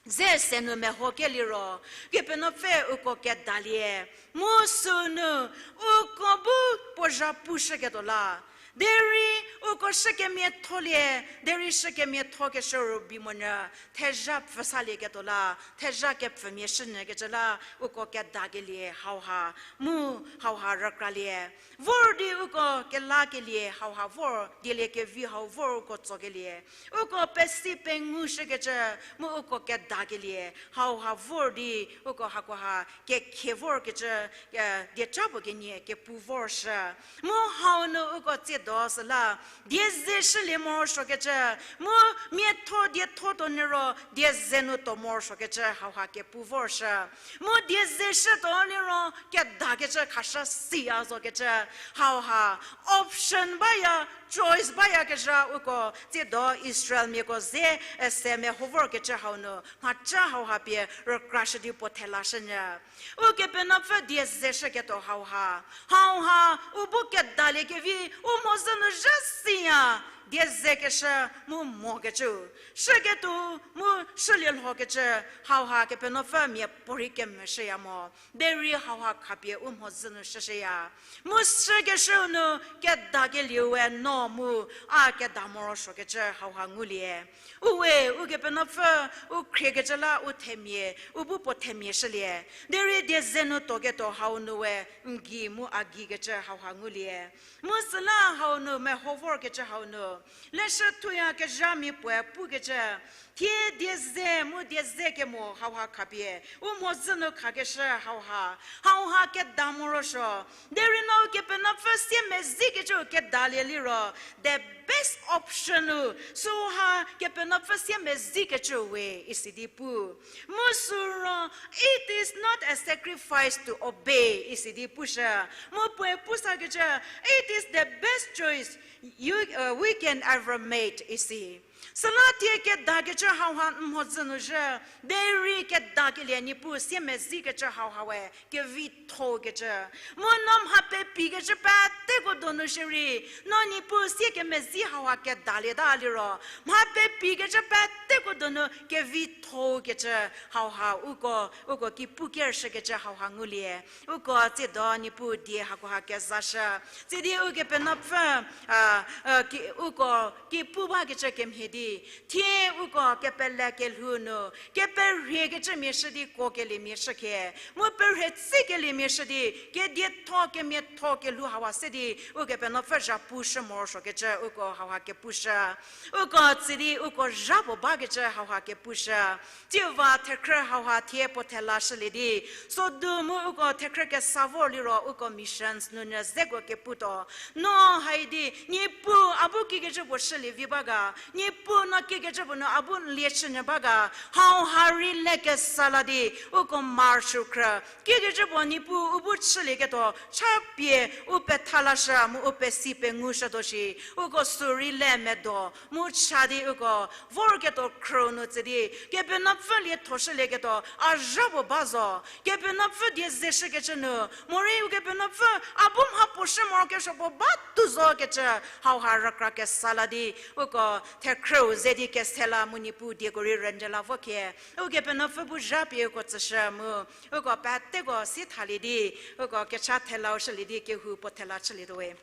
ze se nu mehokeliro, Kepenuopfü uko kedalie, mu sünu uko bu puo zhapushüketuo la, derei uko shükemiatholie, derei shükemiathokeshü rübei monyü, thezha pfhüsalieketuo la, thezha kepfümia shünyükecü la, uko kedakelie hauha, mu hauha rükralie. Vor di uko kelakelie hauha vor, dieliekevi hau vor uko tsokelie. Uko pesi pengushükecü, mu uko kedakelie hauha vor di uko hakoha kekhie vorkecü, eh, dieca puo kenie kepu vorshü. Mu hau nu uko tsiedo süla, die ze shülie morosuokecü, mu miatho dietho tuo niro die ze nu tuo morosuokecü hauha kepu vorshü. Mu die ze shütuo liro kedakecü khashü siya zokecü hauha option baya, choice bayakezha uko tsiedo Israelmiako ze, eh, se meho vorkecü hau nu mhaca hauha pie rükrashü di puo thela shünyü. Ukepenuopfü die ze shüketuo hauha, hauha u bu kedaliekevi u mhodzü nu zha siya, die zekeshü mu mokecü, shüketuo mu shülie lhokecü hauha Kepenuopfü miapuorei kemvüshüya mo. Derei hauha khapie u mhodzü nu shüshüya. Mu shükeshüu nu kedakelieu we no mu a keda morosuokecü hauha ngulie. Uwe, Ukepenuopfü u khriekecü la u themia, u bu puo themia shülie. Derei die ze nu tuoketuo hau nu we n gei mu a geikecü hauha ngulie. Mu süla hau nu meho vorkecü hau nu, leshü thuyakezhamia puoe pukecü, thie die ze mu die ze kemo hauha khapie u mhodzü nu khakeshü hauha, hauha keda morosuo. Derei no Kepenuopfü siemezhiekecü kedalie liro, the best option-u, süha Kepenuopfü siemezhiekecü we isi di pu. Mu süro, it is not a sacrifice to obey isi di pushü. Mu puoe pusakecü, it is the best choice you, uh, we can ever made isi. Süla thie kedakecü hauha n mhodzü nu zhü, derei kedakelie Niepuu siemezhiekecü hauha we kevithokecü. Mu no mha pepikecü peteko donu shierei, no Niepuu siekemezhie hauha kedalieta liro, mha pepikecü peteko donu kevithokecü hauha uko, uko ki pu kershükecü hauha ngulie. Uko tsiedo Niepuu die hakoha kezashü. Tsidi Ukepenuopfü, a, a, ki, uko ki pu bakecü kemhie di, thie uko kepele kelhou nu, keperhiekecümia shü di kuokeliemia shükhie, mu perhie tsikeliemia shü di, kedietho kemiatho kelhou hauha se di, Ukepenuopfü zhapu shü morosuokecü uko hauha kepushü. Uko tsidi uko zhapuo bakecü hauha kepushü. Tsiu va thekhrü hauha thie puo thela shülie di, sodu mu uko thekhrü kesa vor liro uko missions nunyü zeko keputuo. No haidi, Niepuu a bu kikecü puo shülie vi ba ga, Niepuu no kikecü puo nu a bu n lie chünyü ba ga, hauha rei le kesa la di, uko marshü khrü. Kikecü puo Niepuu u bu chülieketuo, chapie u petha lashü mu u pesi pengushütuo shi, uko sü rei le medo, mu cha di uko, vorketuo khrüu nu tsü di, Kepenuopfü lietho shülieketuo, a zhapuo ba zo, Kepenuopfü die ze shükecü nu, morei Ukepenuopfü, a bu mha puo shü morokesuo puo ba tuo zo kecü, hauha rükra kesa la di, uko thekhrüu ze di kese la mu Niepuu dieko rei rünyü la vo khie, Ukepenuopfü bu zhapie uko tsüshü mu, uko peteko si thalie di, uko kecha thelau shülie di kehou puo thela chülietuo we.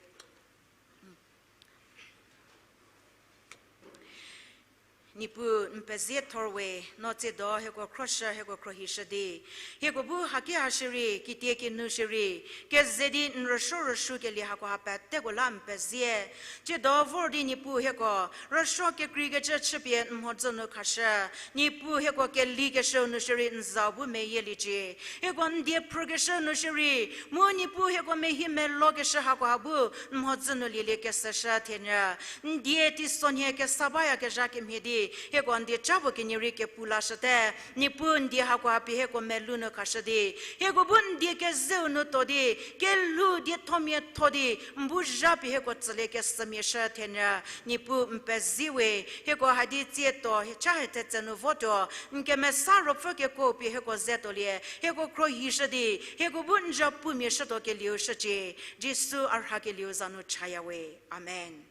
Niepuu n pezie thor we, no tsiedo hieko khroshü, hieko khrohishü di, hieko bu haki ha shierei, kitie kinu shierei, keze di n rüsuo rüsuokelie hakoha peteko la n pezie. Tsiedo vor di Niepuu hieko rüsuo kekreikecü chüpie n mhodzü nu khashü. Niepuu hieko kelikeshüu nu shierei n zau bu meyieliecie. Hieko n die phrükeshüu nu shierei, mu Niepuu hieko mehie melokeshü hakoha bu n mhodzü nu lielie keseshü thienyü. N die teisonhie kesa bayakezha kemhie di, hieko n die cha puo kenie rei kepu lashüte. Niepuu n die hakoha pie hieko melou nu khashü di, hieko bu n die kezeu nu tuo di, kelhou diethomiatho di, n bu zhapie hieko tsülie kesümia shü thienyü. Niepuu n pezie we, hieko hadi tsietuo cha hie thetse nu votuo, n kemesa ruopfü kekuo pie hieko ze tuolie, hieko khrohishü di, hieko bu n zhapumia shütuo kelieu shücie. Jisu a rhakelieu za nu chaya we. Amen.